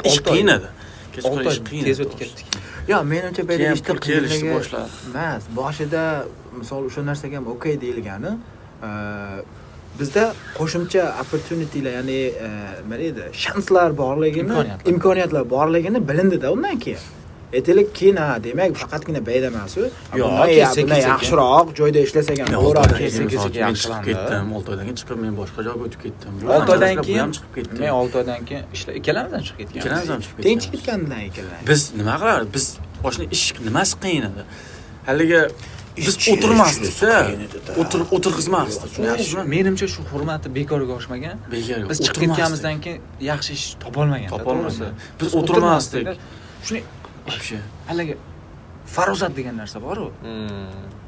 Speaker 2: Ish qiyin edi. Kechqurun ish qiyin.
Speaker 3: Tez o'tib ketdik.
Speaker 6: Yo, menimcha bu yerda ishda
Speaker 2: kelishni boshladi.
Speaker 6: Emas, boshida misol o'sha narsaga ham okey deyilgani, bizda qo'shimcha opportunitylar, ya'ni nima deydi, shanslar borligini, imkoniyatlar borligini bilindi-da undan keyin. Aytaylik, keyin ha, demak, faqatgina bayda emas-u, bundan yaxshiroq joyda ishlasak ham bo'lardi.
Speaker 2: Men chiqib ketdim, 6 oydan keyin chiqib men boshqa joyga o'tib ketdim.
Speaker 3: 6 oydan keyin
Speaker 2: chiqib ketdim.
Speaker 3: Men 6 oydan keyin ikkalamiz ham chiqib ketganmiz.
Speaker 2: Ikkalamiz ham chiqib ketganmiz.
Speaker 6: Teng chiqib ketgandilar ikkalamiz.
Speaker 2: Biz nima qilardik? Biz boshqa ish nimasi qiyin edi? Haligi biz o'tirmasdik-da. O'tirg'izmasdik.
Speaker 3: Menimcha shu hurmati bekorga oshmagan. Biz chiqib ketganimizdan keyin yaxshi ish topolmagan. To'g'risi.
Speaker 2: Biz o'tirmasdik.
Speaker 3: Shuni
Speaker 2: вообще
Speaker 3: haligi farosat degan narsa bor-u.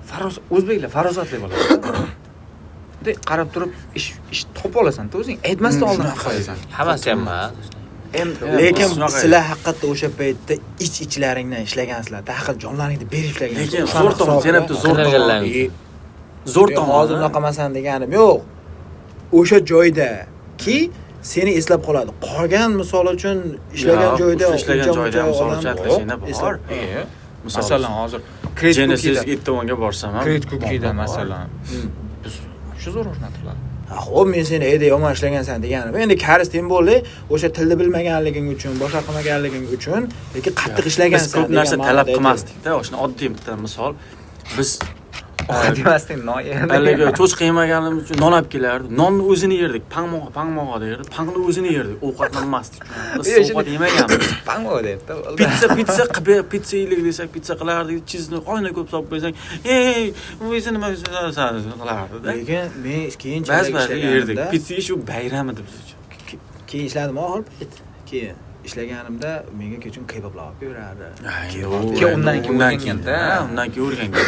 Speaker 3: Farosat, o'zbeklar farosatli bo'ladi. Bunday qarab turib ish topa olasan-da o'zing, aytmasdan oldin qilib qo'yasan.
Speaker 1: Hammasi ham emas.
Speaker 6: Lekin sizlar haqiqatda o'sha paytda ich-ichlaringdan ishlagansizlar, daxil jonlaringni berib ishlagansizlar.
Speaker 2: Lekin zo'r tomon, yana bitta zo'r tomon. Zo'r tomon.
Speaker 6: Hozir unaqa emasan deganim yo'q. O'sha joydaki seni eslab qoladi. Qolgan misol uchun ishlagan joyda,
Speaker 2: misol uchun atlashingda bor.
Speaker 3: Masalan, hozir
Speaker 2: Genesis Itomonga borsam ham,
Speaker 3: Credit Cookie'da masalan, biz shu zo'r hurmat qiladi.
Speaker 6: Xo'p, men seni edi yomon ishlagansan deganim. Endi karis tem bo'ldi, o'sha tilni bilmaganliging uchun, boshqa qilmaganliging uchun, lekin qattiq ishlagansan.
Speaker 2: Biz ko'p narsa talab qilmasdik-da, o'shani oddiy bitta misol. Biz
Speaker 3: Ovqat yemasdik, non yerdik.
Speaker 2: Haligi cho'chqa yemaganimiz uchun non olib kelardi. Nonni o'zini yerdik. Pangmoq, pangmoq derdi. Pangni o'zini yerdik. Ovqatlanmasdik. Issiq ovqat yemaganmiz.
Speaker 3: Pangmo deyapti.
Speaker 2: Pitsa qilib ber, pitsa yeylik desak, pitsa qilardik. Chizni oyna ko'p solib qo'ysak, ey, bu esa nima qilardi-da.
Speaker 6: Lekin men keyinchalik
Speaker 2: Ba'zi ba'zi yerdik.
Speaker 6: ishlaganimda
Speaker 2: Pitsa yeyish u bayram edi biz uchun.
Speaker 6: Keyin ishladim oxir payt. Keyin ishlaganimda menga kechun kebablar olib kelaverardi.
Speaker 3: Keyin undan keyin o'rganganda.
Speaker 2: Ha, undan keyin o'rgangan.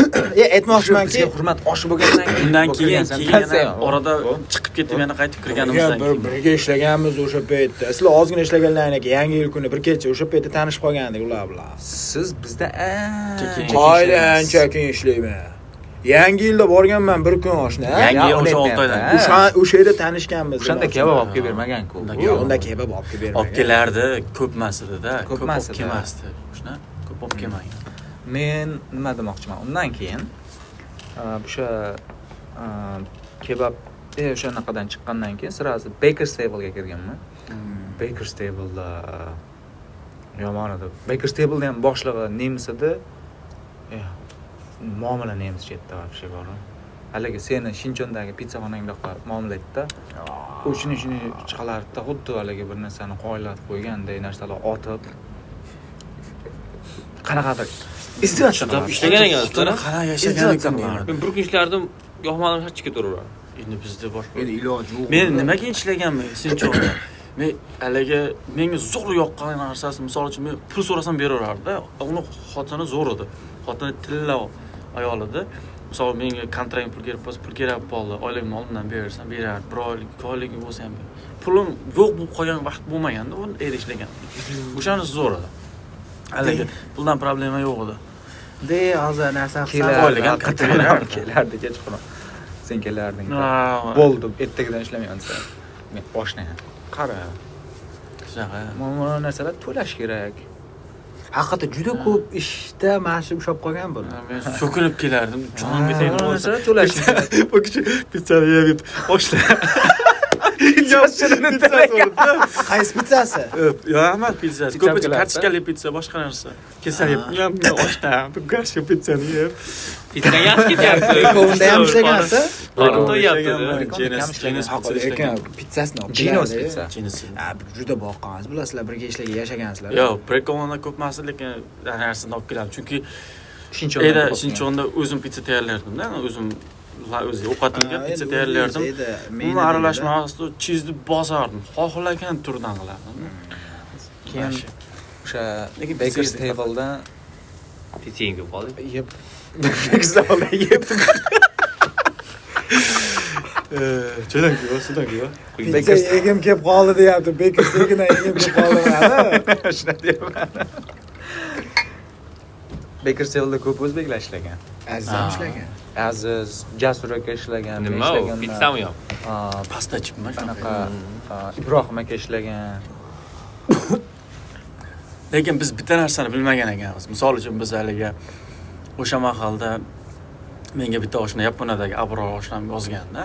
Speaker 6: Aytmoqchimanki,
Speaker 3: Bizga hurmat oshi bo'lgandan keyin
Speaker 2: Undan keyin
Speaker 3: kirgansan,
Speaker 2: yana orada chiqib ketib yana qaytib kirganimizdan
Speaker 6: bir
Speaker 2: keyin.
Speaker 6: Birga ishlaganmiz o'sha paytda. Sizlar ozgina ishlaganlaringdan keyin yangi yil kuni bir kecha o'sha paytda tanishib qolgandik ular bilan.
Speaker 3: Siz bizda ancha
Speaker 2: Keyin.
Speaker 6: Ancha keyin ishlayman. Yangi yilda borganman bir kun oshna.
Speaker 2: Yangi yil
Speaker 3: Ya,
Speaker 2: o'sha
Speaker 3: uni
Speaker 2: 6 oydan.
Speaker 3: aytmayapti,
Speaker 6: O'sha yerda tanishganmiz.
Speaker 3: O'shanda kebab olib kelib bermagan-ku.
Speaker 2: Unda
Speaker 6: Yo'q, unda kebab olib kelib bermagan.
Speaker 2: Olib kelardi, ko'p emas edi-da.
Speaker 3: Ko'p
Speaker 2: Ko'p
Speaker 3: emas
Speaker 2: olib
Speaker 3: edi.
Speaker 2: kelmasdi. Shuna ko'p olib kelmagan.
Speaker 3: Men nima demoqchiman? Undan keyin o'sha kebab o'shanaqadan chiqqandan keyin сразу Baker's Table'ga kirganman. Baker's Table'da yomon edi. Baker's Table'da ham boshlig'i nemis edi. Muomala nemischa edi вообще bor. Haligi seni Shinchondagi pizzaxonangdaqa muomala etdi. U shuni chiqalardi, xuddi haligi bir narsani qoyillatib qo'yganday narsalar otib. Qanaqadir издеваться
Speaker 1: Chidab ishlagan ekansizlar.
Speaker 2: Qana yashagan
Speaker 3: Издеваться
Speaker 2: ekanlar.
Speaker 1: Men bir kun ishlardim, yoqmadim, shart chiqib ketaverardim.
Speaker 2: Endi bizda boshqa.
Speaker 6: Endi iloji yo'q.
Speaker 2: Men nimaga ishlaganman Sinchonda? Men haligi menga zo'r yoqqan narsasi, misol uchun men pul so'rasam beraverardi. Uni xotini zo'r edi. Xotini tilla ayol edi. Misol menga kontrakt pul kerak bo'lsa, pul kerak bo'ldi. Oyligimni oldindan bersam berardi. Bir oylik, ikki oylik bo'lsa ham berardi. Pulim yo'q bo'lib qolgan vaqt bo'lmaganda, uni erda ishlagan. O'shanisi zo'r edi. Haligi puldan problema yo'q edi.
Speaker 4: De hozir narsa qilsam
Speaker 3: Kelardi,
Speaker 2: Oylik ham katta
Speaker 3: haqiqatan ham
Speaker 2: berardi.
Speaker 3: kelardi kechqurun. Sen kelarding.
Speaker 2: Ha,
Speaker 3: Bo'ldi, ertagidan ishlamayman desa. Men oshna. Qara,
Speaker 2: Shunaqa.
Speaker 3: mana narsalar to'lash kerak.
Speaker 4: Haqiqatda juda ko'p ishda mana shu ushlab qolgan bu.
Speaker 2: Men so'kinib kelardim, jonim ketaydi
Speaker 3: Mana
Speaker 2: bo'lsa.
Speaker 3: narsalar to'lash kerak.
Speaker 2: Bu kishi pitsani yeb yeb oshla.
Speaker 6: Qaysi pitsasi?
Speaker 2: Yo'q, emas pitsasi.
Speaker 3: Pitsa
Speaker 2: Ko'pincha
Speaker 3: kelardi.
Speaker 2: kartoshkali pitsa, boshqa narsa. Kelsa yeb, yam oshna, bu garshi pitsani yeb.
Speaker 1: Pitsa yaxshi ketyapti.
Speaker 6: Unda ham ishlagansiz?
Speaker 1: Qorin to'yyapti.
Speaker 2: Jenis pitsa
Speaker 6: Lekin
Speaker 2: ishlagan.
Speaker 6: pitsasini olib
Speaker 3: Gino's
Speaker 6: kelardi.
Speaker 3: pitsa.
Speaker 2: Jenis.
Speaker 6: Ha, juda boqqansiz. Bilasizlar, birga ishlagan, yashagansizlar.
Speaker 2: Yo'q, Prekonda ko'p emas, lekin narsani olib keladi. Chunki
Speaker 3: Shinchonda.
Speaker 2: Eda Shinchonda o'zim pitsa tayyorlardim-da, o'zim o'zi ovqatimga pitsa tayyorlardim. Umuman aralashmasdi, chizni bosardim. Xohlagan turdan qilardim.
Speaker 3: Keyin o'sha
Speaker 2: Lekin
Speaker 3: Baker's
Speaker 2: pitsa yedik.
Speaker 3: Table'da
Speaker 1: Pitsa yegim kelib qoldi.
Speaker 3: yeb Baker's Table'da yeb
Speaker 2: Cho'dan kuyva, sudan kuyva.
Speaker 5: Pitsa yegim kelib qoldi deyapti. Baker's Table'dan yegim kelib qoldi.
Speaker 3: shunday deyapman. Baker's Table'da ko'p o'zbeklar ishlagan.
Speaker 6: Aziz ham ishlagan.
Speaker 3: Aziz, Jasur aka ishlagan, men
Speaker 1: Nima u?
Speaker 3: ishlaganman.
Speaker 1: Pitsami yo'q?
Speaker 2: Pasta ichibman
Speaker 3: Anaqa Ibrohim aka ishlagan.
Speaker 2: Lekin biz bitta narsani bilmagan ekanmiz. Misol uchun biz haligi o'sha mahalda menga bitta oshna Yaponiyadagi Abror oshnam yozganda,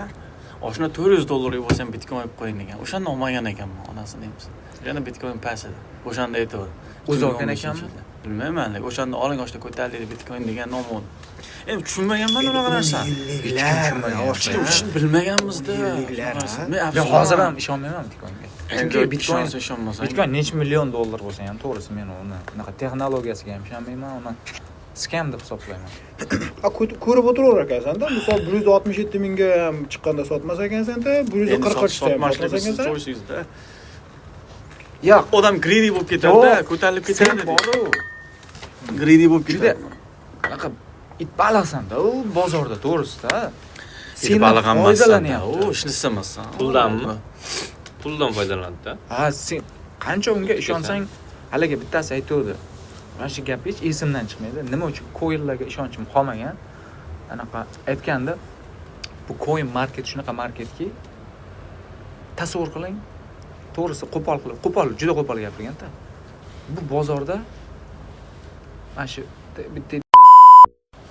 Speaker 2: oshna $400 bo'lsa ham bitcoin olib qo'ying degan. O'shanda olmagan ekanman, onasini deymiz. Yana bitcoin past edi. O'shanda aytadi.
Speaker 3: O'zi olgan ekanmi?
Speaker 2: Bilmayman, lekin o'shanda oling oshna ko'tarildi bitcoin degan nom oldi. Endi tushunmaganman unaqa narsani.
Speaker 6: Yilliklar,
Speaker 2: Hech bilmaganmizda.
Speaker 6: Yilliklar, ha?
Speaker 2: Men
Speaker 3: Men hozir ham ishonmayman bitcoinga.
Speaker 2: Chunki
Speaker 3: Chunki bitcoin
Speaker 2: bitcoin ishonmasang.
Speaker 3: Bitcoin necha million dollar bo'lsa ham, to'g'risi men uni unaqa texnologiyasiga ham ishonmayman, uni scam deb hisoblayman.
Speaker 6: Ha, ko'rib o'tiraver ekansan-da. Misol 167 mingga ham chiqqanda sotmas ekansan-da, 140 chiqsa ham sotmas
Speaker 2: sotmaslik
Speaker 6: ekansan.
Speaker 2: cho'ysingizda.
Speaker 3: Yo'q,
Speaker 2: Odam greedy bo'lib ketadi-da,
Speaker 3: Yo'q.
Speaker 2: ko'tarilib
Speaker 3: sen
Speaker 2: ketadi.
Speaker 3: boru
Speaker 2: Greedy bo'lib
Speaker 3: juda
Speaker 2: ketadi.
Speaker 3: anaqa it baliqsan-da u bozorda, to'g'risida.
Speaker 2: It
Speaker 3: Sendan
Speaker 2: baliq ham emassan-da,
Speaker 3: foydalanyapti.
Speaker 2: u ishlasa emassan.
Speaker 1: Puldanmi? Puldan foydalanadi-da.
Speaker 3: Ha, sen qancha unga ishonsang, haligi bittasi aytuvdi. Mana shu gap hech esimdan chiqmaydi. Nima uchun coinlarga ishonchim qolmagan? Anaqa aytganda, bu coin market shunaqa marketki, tasavvur qiling, to'g'risi qo'pol qilib, qo'pol, juda qo'pol gapirganda. Bu bozorda mana shu bitta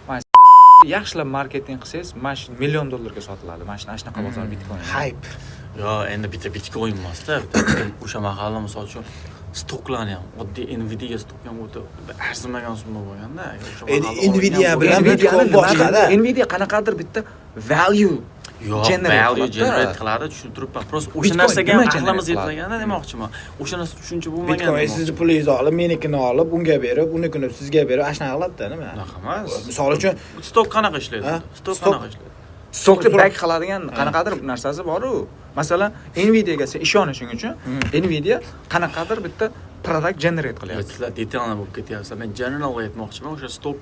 Speaker 3: mana shu yaxshilab marketing qilsangiz, mana shu million dollarga sotiladi. Mana shunaqa bozor bitcoin.
Speaker 6: Hype.
Speaker 2: Yo, endi bitta bitcoin emas-da, o'sha mahalla misol uchun Stocklarni ham, oddiy Nvidia stock ham o'ta arzimagan summa bo'lganda. O'sha
Speaker 6: Endi
Speaker 2: mahalda olgan
Speaker 6: Nvidia
Speaker 2: bo'lgan.
Speaker 6: bilan
Speaker 3: Nvidia'ni
Speaker 6: Bitcoin
Speaker 3: nima
Speaker 6: boshqada.
Speaker 3: Nvidia qanaqadir bitta value
Speaker 2: Yo'q,
Speaker 3: generate
Speaker 2: value
Speaker 3: qiladi-da.
Speaker 2: generate qiladi, tushunib turibman. Просто o'sha
Speaker 3: Bitcoin
Speaker 2: narsaga ham
Speaker 3: nima generate
Speaker 2: aqlimiz
Speaker 3: qiladi?
Speaker 2: yetmaganda demoqchiman. O'sha narsa tushuncha bo'lmagan.
Speaker 6: Bitcoin sizni pulingizni olib, menikini olib, unga berib, unikini sizga berib, ana shunaqa qiladida nima?
Speaker 2: Unaqa emas.
Speaker 6: Misol uchun
Speaker 2: Stock qanaqa ishlaydi?
Speaker 6: Ha?
Speaker 2: Stock
Speaker 6: Stock-
Speaker 2: qanaqa ishlaydi?
Speaker 3: Stockni back qiladigan qanaqadir narsasi bor-u. Masalan, Nvidia'ga sen ishonishing uchun Nvidia qanaqadir bitta product generate qilyapti.
Speaker 2: Sizlar детально bo'lib ketyapsizlar. Men general aytmoqchiman, o'sha stock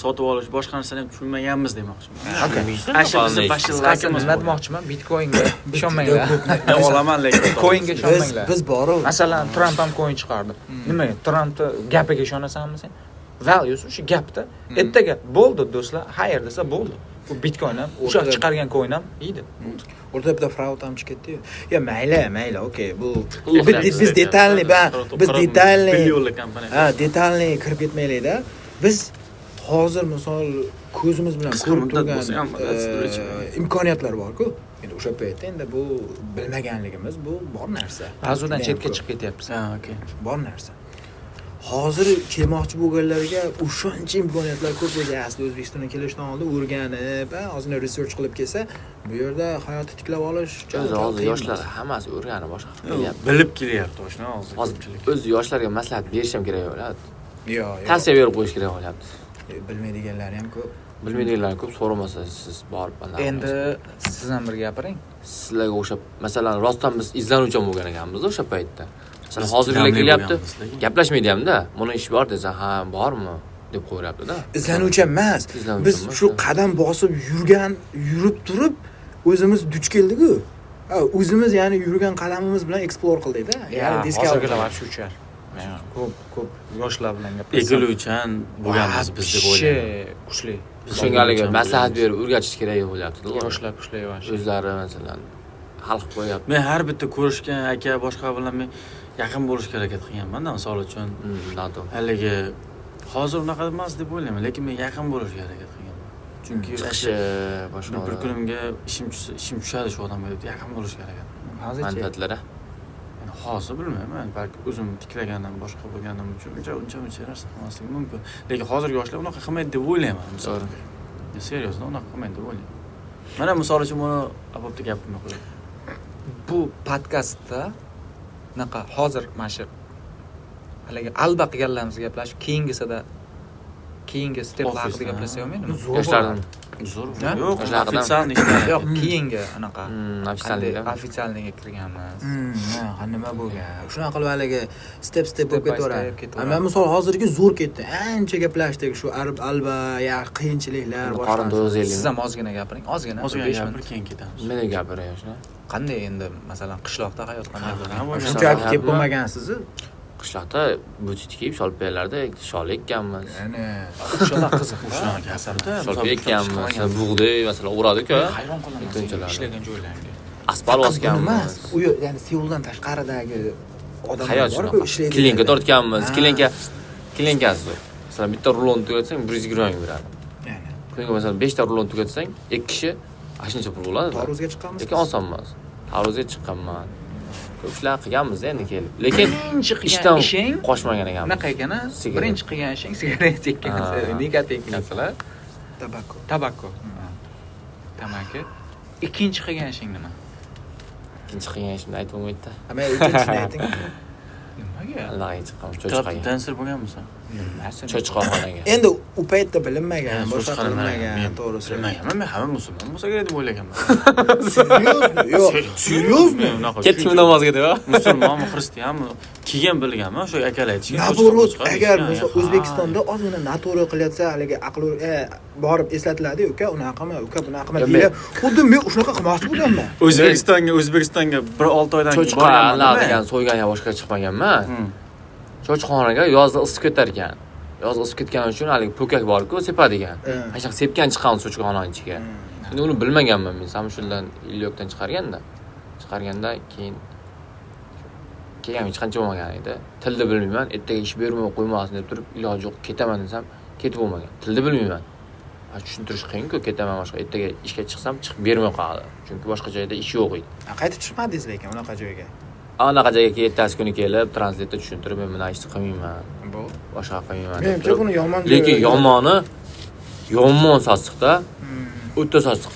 Speaker 2: sotib olish boshqa narsani ham tushunmaganmiz demoqchiman.
Speaker 1: Tushunmaysizlar,
Speaker 2: Asha bizni
Speaker 1: qanday?
Speaker 2: вообще
Speaker 3: Qisqasi
Speaker 2: lakimiz
Speaker 3: nima demoqchiman? Bitcoinga ishonmanglar.
Speaker 2: Men olaman lekin.
Speaker 3: Coinga
Speaker 6: biz
Speaker 3: ishonmanglar.
Speaker 6: biz boru
Speaker 3: Masalan, Tramp ham coin chiqardi. Nimaga? Trampni gapiga ishonasanmi sen? Values o'sha gapda. Ertaga bo'ldi do'stlar, xayr desa bo'ldi. Bu Bitcoin ham, o'sha
Speaker 6: O'rtada-
Speaker 3: chiqargan coin ham yeydi.
Speaker 6: O'rtada bitta fraud ham chiqib ketdi-yu. Ya mayli, mayli, okey, bu
Speaker 1: Ulug'
Speaker 6: biz biz детальный, biz детальный
Speaker 2: Millionlik kompaniya.
Speaker 6: Ha, детальный kirib ketmaylikda. Biz hozir misol ko'zimiz bilan
Speaker 2: Qisqa
Speaker 6: ko'rib
Speaker 2: muddat
Speaker 6: turgan
Speaker 2: bo'lsa ham,
Speaker 6: imkoniyatlar bor-ku. Endi o'sha paytda endi bu bilmaganligimiz bu bor narsa.
Speaker 3: Mavzudan
Speaker 6: Judayam
Speaker 3: chetga
Speaker 6: ko'p.
Speaker 3: chiqib ketyapmiz.
Speaker 2: Ha, okey.
Speaker 6: Bor narsa. Hozir kelmoqchi bo'lganlarga o'shancha imkoniyatlar ko'p bo'lgan. Aslida O'zbekistonga kelishdan oldin o'rganib, ha, ozgina research qilib kelsa, bu yerda hayotni tiklab olish
Speaker 1: O'zi
Speaker 6: juda
Speaker 1: hozir
Speaker 6: qiyin
Speaker 1: yoshlar
Speaker 6: emas.
Speaker 1: hammasi o'rganib boshqa qilib kelyapti.
Speaker 2: Bilib kelyapti o'shani hozir
Speaker 1: Hozir
Speaker 2: ko'pchilik.
Speaker 1: o'zi yoshlarga maslahat berish ham kerak bo'ladi.
Speaker 6: Yo'q, yo'q.
Speaker 1: Tavsiya berib qo'yish kerak bo'lyapti.
Speaker 6: Bilmaydiganlari ham ko'p.
Speaker 1: Bilmaydiganlar ko'p so'ramasa siz borib anaqa
Speaker 3: Endi siz ham bir gapiring.
Speaker 1: Sizlarga o'xshab, masalan, rostdan biz izlanuvchan bo'lgan ekanmiz o'sha paytda. Masalan,
Speaker 2: Biz
Speaker 1: hozirgilar
Speaker 2: chidamli
Speaker 1: kelyapti,
Speaker 2: bo'lganmiz, lekin.
Speaker 1: gaplashmaydi hamda. Buni ishi bor desa, ha, bormi deb qo'yyapti-da.
Speaker 6: Izlanuvchan emas.
Speaker 1: Izlanuvchan
Speaker 6: Biz
Speaker 1: emas,
Speaker 6: shu
Speaker 1: da.
Speaker 6: qadam bosib yurgan, yurib turib o'zimiz duch keldik-ku. Ha, o'zimiz ya'ni yurgan qadamimiz bilan explore qildik-da. Ya'ni discover
Speaker 3: hozirgilar
Speaker 6: qildik.
Speaker 3: вообще uchar. Men ko'p ko'p yoshlar bilan gaplashsam.
Speaker 2: Egiluvchan bo'lganmiz biz deb o'ylayman.
Speaker 3: Вообще kuchli.
Speaker 1: Shunga haligi maslahat berib o'rgatish kerak bo'lyapti.
Speaker 3: Yoshlar kuchli вообще.
Speaker 1: O'zlari masalan hal qilib qo'yapti.
Speaker 2: Men har bitta ko'rishgan aka boshqa bilan men yaqin bo'lishga harakat qilganman-da, misol uchun
Speaker 1: NATO.
Speaker 2: haligi hozir unaqa emas deb o'ylayman, lekin men yaqin bo'lishga harakat qilganman. Chunki
Speaker 1: Chiqishi boshqa
Speaker 2: bir kunimga ishim tushsa, ishim tushadi shu odamga deb yaqin bo'lishga harakat qilganman.
Speaker 3: Hozirchi
Speaker 1: manfaatlari.
Speaker 2: Yani hozir bilmayman, balki o'zim tiklagandan boshqa bo'lganim uchun uncha uncha muncha narsa qilmasligim mumkin. Lekin hozirgi yoshlar unaqa qilmaydi deb o'ylayman. Misol.
Speaker 1: To'g'ri.
Speaker 2: Серьезно, unaqa qilmaydi deb o'ylayman. Mana misol uchun buni bo'pti gapimni qo'yay.
Speaker 3: Bu podkastda unaqa hozir mana shu haligi alba qilganlarimiz gaplashib, keyingisida keyingi steplar haqida
Speaker 2: Ofisda,
Speaker 3: gaplashsak bo'lmaydimi?
Speaker 6: Zo'r
Speaker 1: Yoshlardan.
Speaker 2: Zo'r.
Speaker 3: Ha?
Speaker 2: Yo'q,
Speaker 1: Yoshlar haqida?
Speaker 2: официальный ishlar.
Speaker 3: Yo'q, keyingi anaqa
Speaker 1: Официальный.
Speaker 3: qanday официальный ga kirganmiz.
Speaker 6: Ha, nima bo'lgan? Shunaqa qilib haligi step step bo'lib
Speaker 3: Step by
Speaker 6: ketaveradi.
Speaker 3: step ketaveradi.
Speaker 6: Man misol hozirgi zo'r ketdi. Ancha gaplashdik shu arab alba, ya qiyinchiliklar
Speaker 1: Qorin
Speaker 6: boshqa.
Speaker 1: to'g'izaylik.
Speaker 3: Siz ham ozgina gapiring, ozgina, bir
Speaker 2: Ozgina
Speaker 3: 5
Speaker 2: gapir
Speaker 3: minut.
Speaker 2: keyin ketamiz.
Speaker 1: Meni gapiray yoshlar.
Speaker 3: Qanday endi masalan qishloqda hayot qanday
Speaker 2: Qanaqa
Speaker 3: bo'lgan?
Speaker 2: bo'lgan?
Speaker 6: Shuncha kelib bo'lmagansiz.
Speaker 1: Qishloqda butit kiyib sholpalarda shol ekkanmiz.
Speaker 6: Ya'ni
Speaker 3: O'shalar qiziq.
Speaker 2: Shunaqa gapirdi.
Speaker 1: Sholpa ekkanmiz, bug'doy masalan o'radi-ku.
Speaker 3: Men hayron qolaman
Speaker 1: Ikkinchilar.
Speaker 3: ishlagan joylarga.
Speaker 1: Aspal
Speaker 6: emas.
Speaker 1: bosganmiz.
Speaker 6: U yer, ya'ni Seuldan tashqaridagi odamlar
Speaker 1: Hayot
Speaker 6: bor-ku,
Speaker 1: shunaqa.
Speaker 6: ishlaydigan.
Speaker 1: Klinka tortganmiz.
Speaker 6: Ha.
Speaker 1: Klinka klinkasi. Masalan, bitta rulon tugatsang 120 ming beradi.
Speaker 6: Ya'ni
Speaker 1: Kuniga masalan 5 ta rulon tugatsang, ikki kishi shuncha pul bo'ladi.
Speaker 6: Tarvuzga chiqqanmiz.
Speaker 1: Lekin oson emas. Tarvuzga chiqqanman. Ko'p ishlar qilganmiz endi kelib. Lekin
Speaker 3: Birinchi qilgan
Speaker 1: ishdan
Speaker 3: ishing
Speaker 1: qochmagan ekanmiz.
Speaker 3: Unaqa ekan, a?
Speaker 1: Sigaret.
Speaker 3: Birinchi qilgan ishing sigaret chekkansiz,
Speaker 1: Ha.
Speaker 3: nikotin ekkansizlar.
Speaker 6: Tabako.
Speaker 3: Tabako. Tamaki. Ikkinchi qilgan ishing nima?
Speaker 1: Ikkinchi qilgan ishimni aytib bo'lmaydi-da.
Speaker 6: Ha, men uchinchisini ayting.
Speaker 3: Nimaga?
Speaker 1: Allohga chiqqan,
Speaker 2: Club
Speaker 1: cho'chqaga.
Speaker 2: dancer bo'lganmisan?
Speaker 3: Nimasi?
Speaker 1: Cho'chqaxonaga.
Speaker 6: Endi u paytda bilinmagan, boshqa
Speaker 2: Cho'chqani
Speaker 6: qilinmagan,
Speaker 2: men
Speaker 6: to'g'risi.
Speaker 2: Bilmaganman, men hamma musulmon bo'lsa kerak deb o'ylaganman.
Speaker 6: Серьезно? Yo'q, серьезно?
Speaker 2: Men unaqa
Speaker 1: Ketdikmi namozga deb, ha?
Speaker 2: Musulmonmi, xristianmi? Keyin bilganman, o'sha akalar aytishgan.
Speaker 6: Наоборот,
Speaker 2: cho'chqa
Speaker 6: agar
Speaker 2: deyishgan,
Speaker 6: misol
Speaker 2: ha.
Speaker 6: O'zbekistonda ozgina noto'g'ri qilyotsa, haligi aql borib eslatiladi, uka unaqa qilma, uka bunaqa qilma
Speaker 1: Yo, men-
Speaker 6: deyiladi. Xuddi men shunaqa qilmoqchi bo'lganman.
Speaker 2: O'zbekistonga bir 6 oydan keyin
Speaker 1: Cho'chqa
Speaker 2: borganman,
Speaker 1: degan so'ygan boshqa chiqmaganman.
Speaker 2: Hmm.
Speaker 1: Cho'chqaxonaga yozda isib ketar ekan. Yozda isib ketgani uchun haligi po'kak bor-ku, sepadigan.
Speaker 6: Hmm.
Speaker 1: Ana shunaqa sepgan chiqqan cho'chqaxonani ichiga. Endi uni bilmaganman men. Samshuldan Ilyokdan chiqarganda. Chiqarganda keyin kelgan hech qancha bo'lmagan edi. Tilni bilmayman, ertaga ish bermay qo'ymasin deb turib, iloji yo'q, ketaman desam, ketib bo'lmagan. Tilni bilmayman. Ha, tushuntirish qiyin-ku, ketaman boshqa. Ertaga ishga chiqsam, chiqib bermay qoladi. Chunki boshqa joyda ish yo'q edi.
Speaker 6: Ha, qaytib chiqmadingiz lekin unaqa joyga.
Speaker 1: Anaqa joyga ertasi kuni kelib translate'da tushuntirib, men buni ishni qilmayman, boshqa qilmayman deb
Speaker 5: Menimcha
Speaker 1: turib.
Speaker 5: buni yomon
Speaker 1: Lekin
Speaker 5: joyi-
Speaker 1: yomoni yomon sassiqda, o'ta sassiq.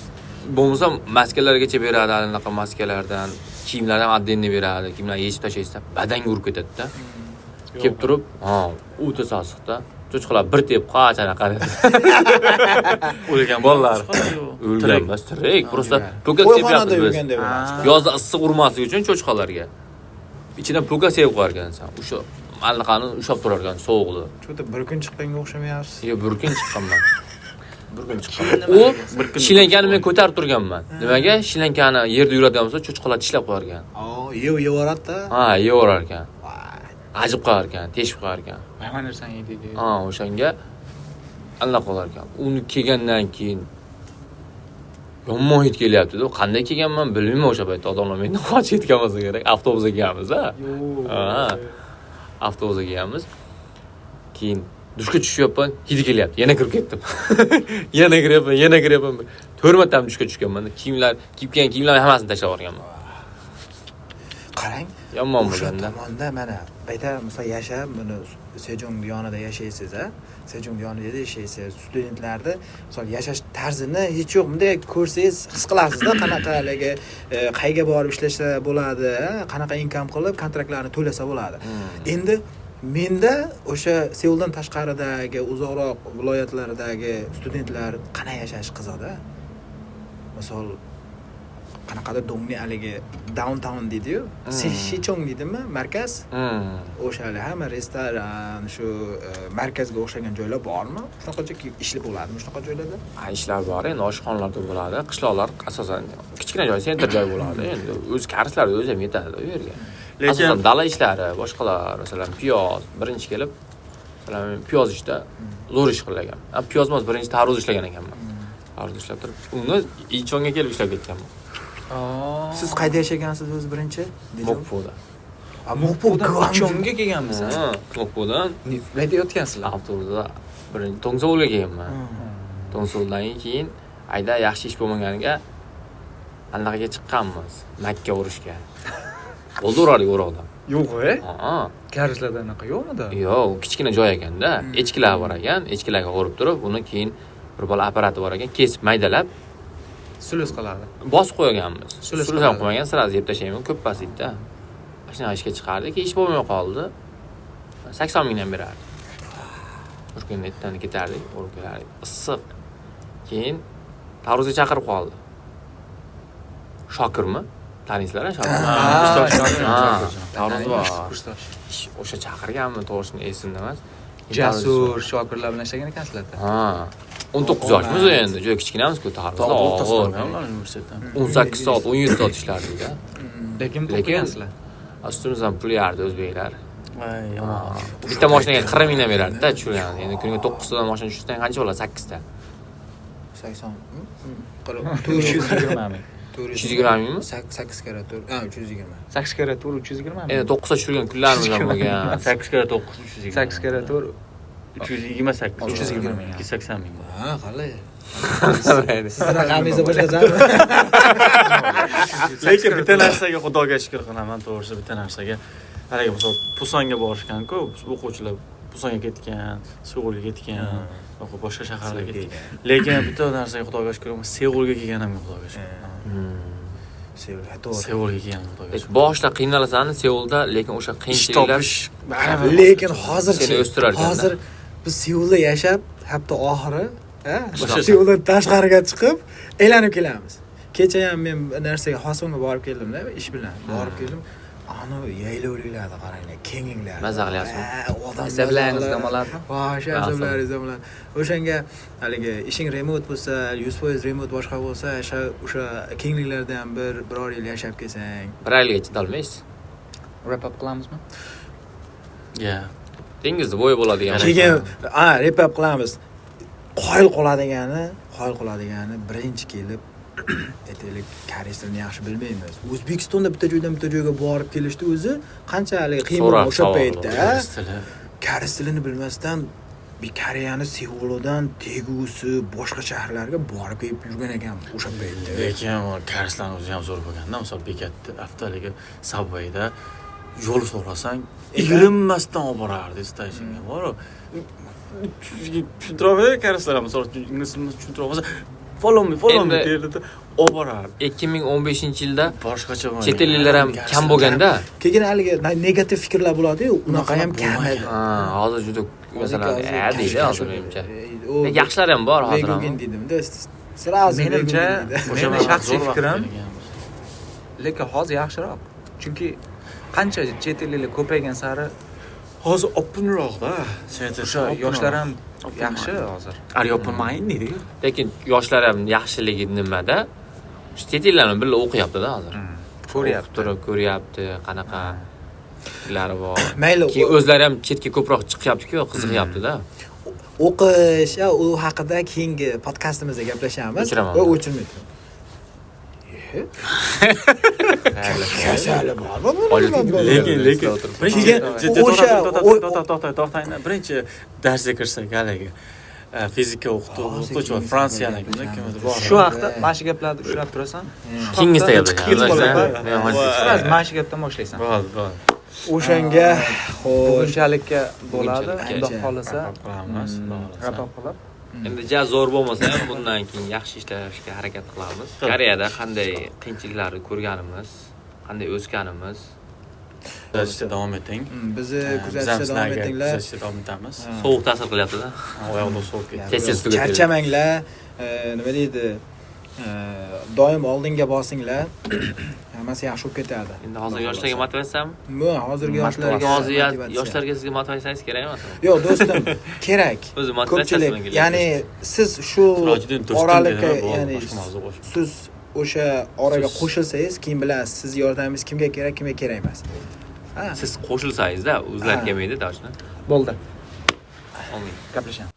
Speaker 1: Bo'lmasa maskalargacha beradi, anaqa maskalardan, kiyimlardan отдельно beradi, kiyimlarni yechib tashlaysan, badanga urib ketadi-da. Kelib turib, ha, o'ta sassiqda. Cho'chqalar bir tepib qoch anaqa.
Speaker 2: O'lgan
Speaker 1: Bolalar.
Speaker 2: Yo'q.
Speaker 1: O'lgan emas, tirik. Просто po'kat
Speaker 6: Qo'yxonada
Speaker 1: sepyapmiz biz.
Speaker 6: yurganda bo'ladi.
Speaker 1: Yozda issiq urmasligi uchun cho'chqalarga. Ichidan po'kat sepib qo'yarkansan. O'sha anaqani ushlab turar ekan sovuqda.
Speaker 6: Что-то bir kun chiqqanga o'xshamayapsiz.
Speaker 1: Yo, bir kun chiqqanman. Bir kun chiqqanman. U
Speaker 2: Bir kun
Speaker 1: shilankani men ko'tarib turganman. Nimaga? Shilankani yerda yuradigan bo'lsa, cho'chqalar tishlab qo'yar ekan.
Speaker 6: Yev yevoradi-da.
Speaker 1: Ha, yevorar ekan. Ajib qo'yar ekan, teshib qo'yar ekan.
Speaker 3: Hamma narsani yeydi.
Speaker 1: Ha, o'shanga anaqa qolar ekan. Uni kelgandan keyin yomon hid kelyapti-da. Qanday kelganman bilmayman o'sha paytda odamlar mendan qochib ketgan bo'lsa kerak. Avtobusga kelganmiz-da. Ha. Avtobusga kelganmiz. Keyin dushga tushyapman, hidi kelyapti. Yana kirib ketdim. Yana kiryapman, yana kiryapman. 4 marta ham dushga tushganman. Kiyimlar, kiyib kelgan kiyimlarni hammasini tashlab yuborganman.
Speaker 6: Qarang,
Speaker 1: Yomon
Speaker 6: o'sha
Speaker 1: bo'lganda.
Speaker 6: tomonda mana bayta misol yashab, buni Sejong yonida yashaysiz, a? Sejong yonida yashaysiz. Studentlarni misol yashash tarzini hech yo'q bunday ko'rsangiz his qilasizda, qanaqa haligi qayerga borib ishlasa bo'ladi, a? Qanaqa income qilib kontraktlarni to'lasa bo'ladi. Endi menda o'sha Seuldan tashqaridagi uzoqroq viloyatlardagi studentlar qanday yashashi qiziqda. Misol qanaqadir dongni haligi downtown deydi-yu, Shichong deydimi, markaz? O'sha hali hamma restoran, shu markazga o'xshagan joylar bormi? Shunaqa joy ishlab bo'ladimi shunaqa joylarda?
Speaker 1: Ha, ishlar bor, endi oshxonalarda bo'ladi. Qishloqlar asosan kichkina joy, center joy bo'ladi. Endi o'z karislar o'zi ham yetadi u yerga.
Speaker 2: Lekin
Speaker 1: Asosan dala ishlari, boshqalar, masalan, piyoz birinchi kelib, masalan, men piyoz ishda zo'r ish qilagan. Ha, piyoz emas, birinchi tarvuz ishlagan ekanman. Tarvuz ishlab turib, uni Ichonga kelib ishlab ketganman.
Speaker 6: Siz qayerda yashagansiz o'zi birinchi?
Speaker 1: Mokpoda.
Speaker 6: A, Mokpo
Speaker 3: Ichonga kelganmisan?
Speaker 1: Ha, Mokpodan
Speaker 3: Qayerda yotgansizlar?
Speaker 1: avtobusda birinchi Tongsoulga kelganman. Tongsouldan keyin ayda yaxshi ish bo'lmaganiga anaqaga chiqqanmiz, Makka urushga. Bo'ldi urardik o'roqdan.
Speaker 3: Yo'q, e?
Speaker 1: Ha.
Speaker 3: Karislarda anaqa yo'qmidi?
Speaker 1: Yo'q, u kichkina joy ekanda, echkilar bor ekan, echkilarga urib turib, uni keyin bir bola apparati bor ekan, kesib maydalab
Speaker 3: Sulus qiladi.
Speaker 1: bosib qo'yganmiz.
Speaker 3: Sulus
Speaker 1: Sulus ham
Speaker 3: qiladi.
Speaker 1: qo'ymagan, sразу yeb tashlayman, ko'p pasitda. Shunaqa ishga chiqardik, ish bo'lmay qoldi. 80 mingdan berardi. Bir kunda ertadan ketardik, urib kelardik. Issiq. Keyin Tarvuzga chaqirib qoldi. Shokirmi? Taniysizlar, Shokir? Ha, Tarvuz bor.
Speaker 3: Kursdosh.
Speaker 1: O'sha chaqirganmi, to'g'risini esimda emas.
Speaker 3: Jasur, Shokirlar bilan ishlagan ekansizlar.
Speaker 1: Ha. 19 yoshmiz endi, juda kichkinamiz-ku, tarvuzlar
Speaker 2: Tog'da
Speaker 1: og'ir.
Speaker 2: o'rtasida ular universitetdan.
Speaker 1: 18 soat, 17 soat ishlardik-da.
Speaker 3: Lekin
Speaker 1: Lekin-
Speaker 3: o'qigansizlar.
Speaker 1: Ustimizdan pul yerdi o'zbeklar.
Speaker 2: Ay, yomon.
Speaker 1: Bitta mashinaga 40 mingdan berardi-da, tushirgan. Endi kuniga 9 tadan mashina tushirsang qancha bo'ladi? 8 ta.
Speaker 6: 80.
Speaker 3: 320 ming.
Speaker 1: 320 mingmi?
Speaker 6: 8 karra 4, ha, 320.
Speaker 3: 8 karra 4 320 ming.
Speaker 1: Endi 9 ta tushirgan kunlarimiz ham bo'lgan.
Speaker 2: 8 karra 9 320.
Speaker 3: 8 karra 4
Speaker 2: 328.
Speaker 3: 320 ming.
Speaker 2: 280 ming.
Speaker 6: Ha, qalay. Siz raqamingizni boshqachami?
Speaker 2: Lekin bitta narsaga Xudoga shukr qilaman, to'g'risi bitta narsaga. Haligi misol Pusonga borishgan-ku, o'quvchilar Pusonga ketgan, Seulga ketgan, yoki boshqa shaharlarga ketgan. Lekin bitta narsaga Xudoga shukr qilaman, Seulga kelganimga Xudoga shukr.
Speaker 6: Seulga, to'g'ri.
Speaker 2: Seulga kelganim Xudoga shukr.
Speaker 1: Boshida qiynalasan Seulda, lekin o'sha
Speaker 2: Ish
Speaker 1: qiyinchiliklar
Speaker 2: topish baribir
Speaker 6: Lekin hozirchi,
Speaker 1: Seni o'stirar ekanda.
Speaker 6: hozir biz Seulda yashab, hafta oxiri, ha,
Speaker 2: Boshqa-
Speaker 5: Seuldan tashqariga chiqib,
Speaker 6: aylanib kelamiz. Kecha ham men bir narsaga Hosonga borib keldimda, ish bilan borib keldim. Ani yaylovliklarni qaranglar, kengliklar.
Speaker 1: Maza qilyapsizmi?
Speaker 6: Odam
Speaker 3: Asablaringiz dam oladimi?
Speaker 6: Vosh, asablaringiz dam oladi. O'shanga haligi ishing remote bo'lsa, 100% remote boshqa bo'lsa, o'sha kengliklarda ham biror yil yashab kelsang.
Speaker 1: Bir oylikka chidolmaysiz.
Speaker 3: Wrap up qilamizmi?
Speaker 2: Yeah.
Speaker 1: Dengizni bo'yi bo'ladigan.
Speaker 6: Keyin a wrap up qilamiz. Qoyil qoladigani birinchi kelib aytaylik, koreys tilini yaxshi bilmaymiz. O'zbekistonda bitta joydan bitta joyga borib kelishni o'zi qanchalik qiyin
Speaker 1: So'roq
Speaker 6: bo'lgan o'sha
Speaker 1: savol
Speaker 6: paytda.
Speaker 2: Koreys tili.
Speaker 6: Koreys tilini bilmasdan Koreyani Seulidan Tegusi, boshqa shaharlarga borib kelib yurgan ekan o'sha paytda.
Speaker 2: Lekin koreyslarni o'zi ham zo'r bo'lganda, misol bekatda haftaligi Subwayda yo'l so'rasang, erinmasdan olib borardi stationga borib. Tushuntira olmaydi koreyslar ham, misol uchun ingliz tilini tushuntira olmasa, "Follow me, follow me"
Speaker 1: Endi-
Speaker 2: derdi, olib borardi.
Speaker 1: 2015-yilda
Speaker 2: Boshqacha bo'lgan.
Speaker 1: Chet elliklar ham kam bo'lganda,
Speaker 6: Keyin haligi negativ fikrlar bo'ladi-yu, unaqa ham kam
Speaker 2: Bo'lmagan.
Speaker 6: edi.
Speaker 1: Ha, hozir juda masalan,
Speaker 6: Hozir
Speaker 1: deydi
Speaker 6: kashf-
Speaker 1: hozir menimcha.
Speaker 6: U
Speaker 1: Yaxshilari ham bor hozir ham.
Speaker 6: Vegugen deydimda, сразу
Speaker 3: Menimcha,
Speaker 6: vegugen deydi.
Speaker 2: O'sha
Speaker 3: meni
Speaker 2: vaqt
Speaker 3: shaxsiy
Speaker 2: zo'r vaqt
Speaker 3: fikrim,
Speaker 2: kelgan.
Speaker 3: Lekin hozir yaxshiroq. Chunki qancha chet elliklar ko'paygan sari
Speaker 2: Hozir openroqda. Chet
Speaker 3: o'sha yoshlar ham yaxshi hozir.
Speaker 2: Are you open mind deydi-ku.
Speaker 1: Lekin yoshlar ham yaxshiligi nimada? Shu chet ellarni birga o'qiyapti-da hozir.
Speaker 3: Ko'ryapti.
Speaker 1: O'qib turib ko'ryapti, qanaqa fikrlari bor.
Speaker 6: Mayli,
Speaker 1: Keyin o'zlari ham chetga ko'proq chiqyapti-ku, qiziqyapti-da.
Speaker 6: O'qish, ya, u haqida keyingi podkastimizda gaplashamiz.
Speaker 1: O'chiraman.
Speaker 6: Va o'chirmaydi. Kasali bormi buni, nima bo'ldi?
Speaker 2: Lekin birinchi
Speaker 6: Keyin o'sha-
Speaker 2: to'xta, to'xtang, birinchi darsga kirsak, haligi fizika o'qituvchi bor, Fransiyadan kimdir bor.
Speaker 3: Shu haqda mana shu gaplarni ushlab turasan.
Speaker 1: Keyingisida
Speaker 2: Chiqib ketib
Speaker 1: gaplashamiz.
Speaker 2: qoladi.
Speaker 3: Сразу mana shu gapdan boshlaysan.
Speaker 2: Bo'ldi, bo'ldi.
Speaker 6: O'shanga, xo'sh.
Speaker 3: Bugunchalikka bo'ladi.
Speaker 1: Bugunchalikka.
Speaker 3: Xudo xohlasa,
Speaker 2: Wrap up qilamiz, xudo xohlasa.
Speaker 3: wrap up qilib.
Speaker 1: Endi ja zo'r bo'lmasa ham, bundan keyin yaxshi ishlashga harakat qilamiz. Koreyada qanday qiyinchiliklarni ko'rganimiz, qanday o'sganimiz,
Speaker 2: Kuzatishda davom eting.
Speaker 6: Bizni
Speaker 2: Biz ham
Speaker 6: kuzatishda davom
Speaker 2: sizlarga
Speaker 6: etinglar.
Speaker 2: kuzatishda davom etamiz.
Speaker 1: Sovuq ta'sir qilyapti-da.
Speaker 2: Oyoqda sovuq ketdi.
Speaker 1: Tez tez tugatadi.
Speaker 6: Charchamanglar, nima deydi? Doim oldinga bosinglar. Hammasi yaxshi bo'lib ketadi.
Speaker 1: Endi hozir yoshlarga motivatsiyami?
Speaker 6: Bu hozirgi yoshlarga
Speaker 1: Hozir
Speaker 6: motivatsiya.
Speaker 1: Yoshlarga sizga motivatsiyangiz kerak emas.
Speaker 6: Yo'q, do'stim, kerak.
Speaker 1: O'zi motivatsiyasi
Speaker 6: Ko'pchilik,
Speaker 1: bilan kelyapti.
Speaker 6: ya'ni siz shu
Speaker 2: Sirojiddin do'stim
Speaker 6: oralikka,
Speaker 2: dedi, bo'ldi,
Speaker 6: ya'ni
Speaker 2: boshqa mavzu qo'shma.
Speaker 6: siz o'sha oraga
Speaker 1: Siz-
Speaker 6: qo'shilsangiz, keyin bilasiz, sizni yordamingiz kimga kerak, kimga kerak emas. Ha.
Speaker 1: Siz qo'shilsangizda, o'zlari
Speaker 6: Ha.
Speaker 1: kelmaydi, точно.
Speaker 3: Bo'ldi.
Speaker 1: Olmang.
Speaker 3: Gaplashamiz.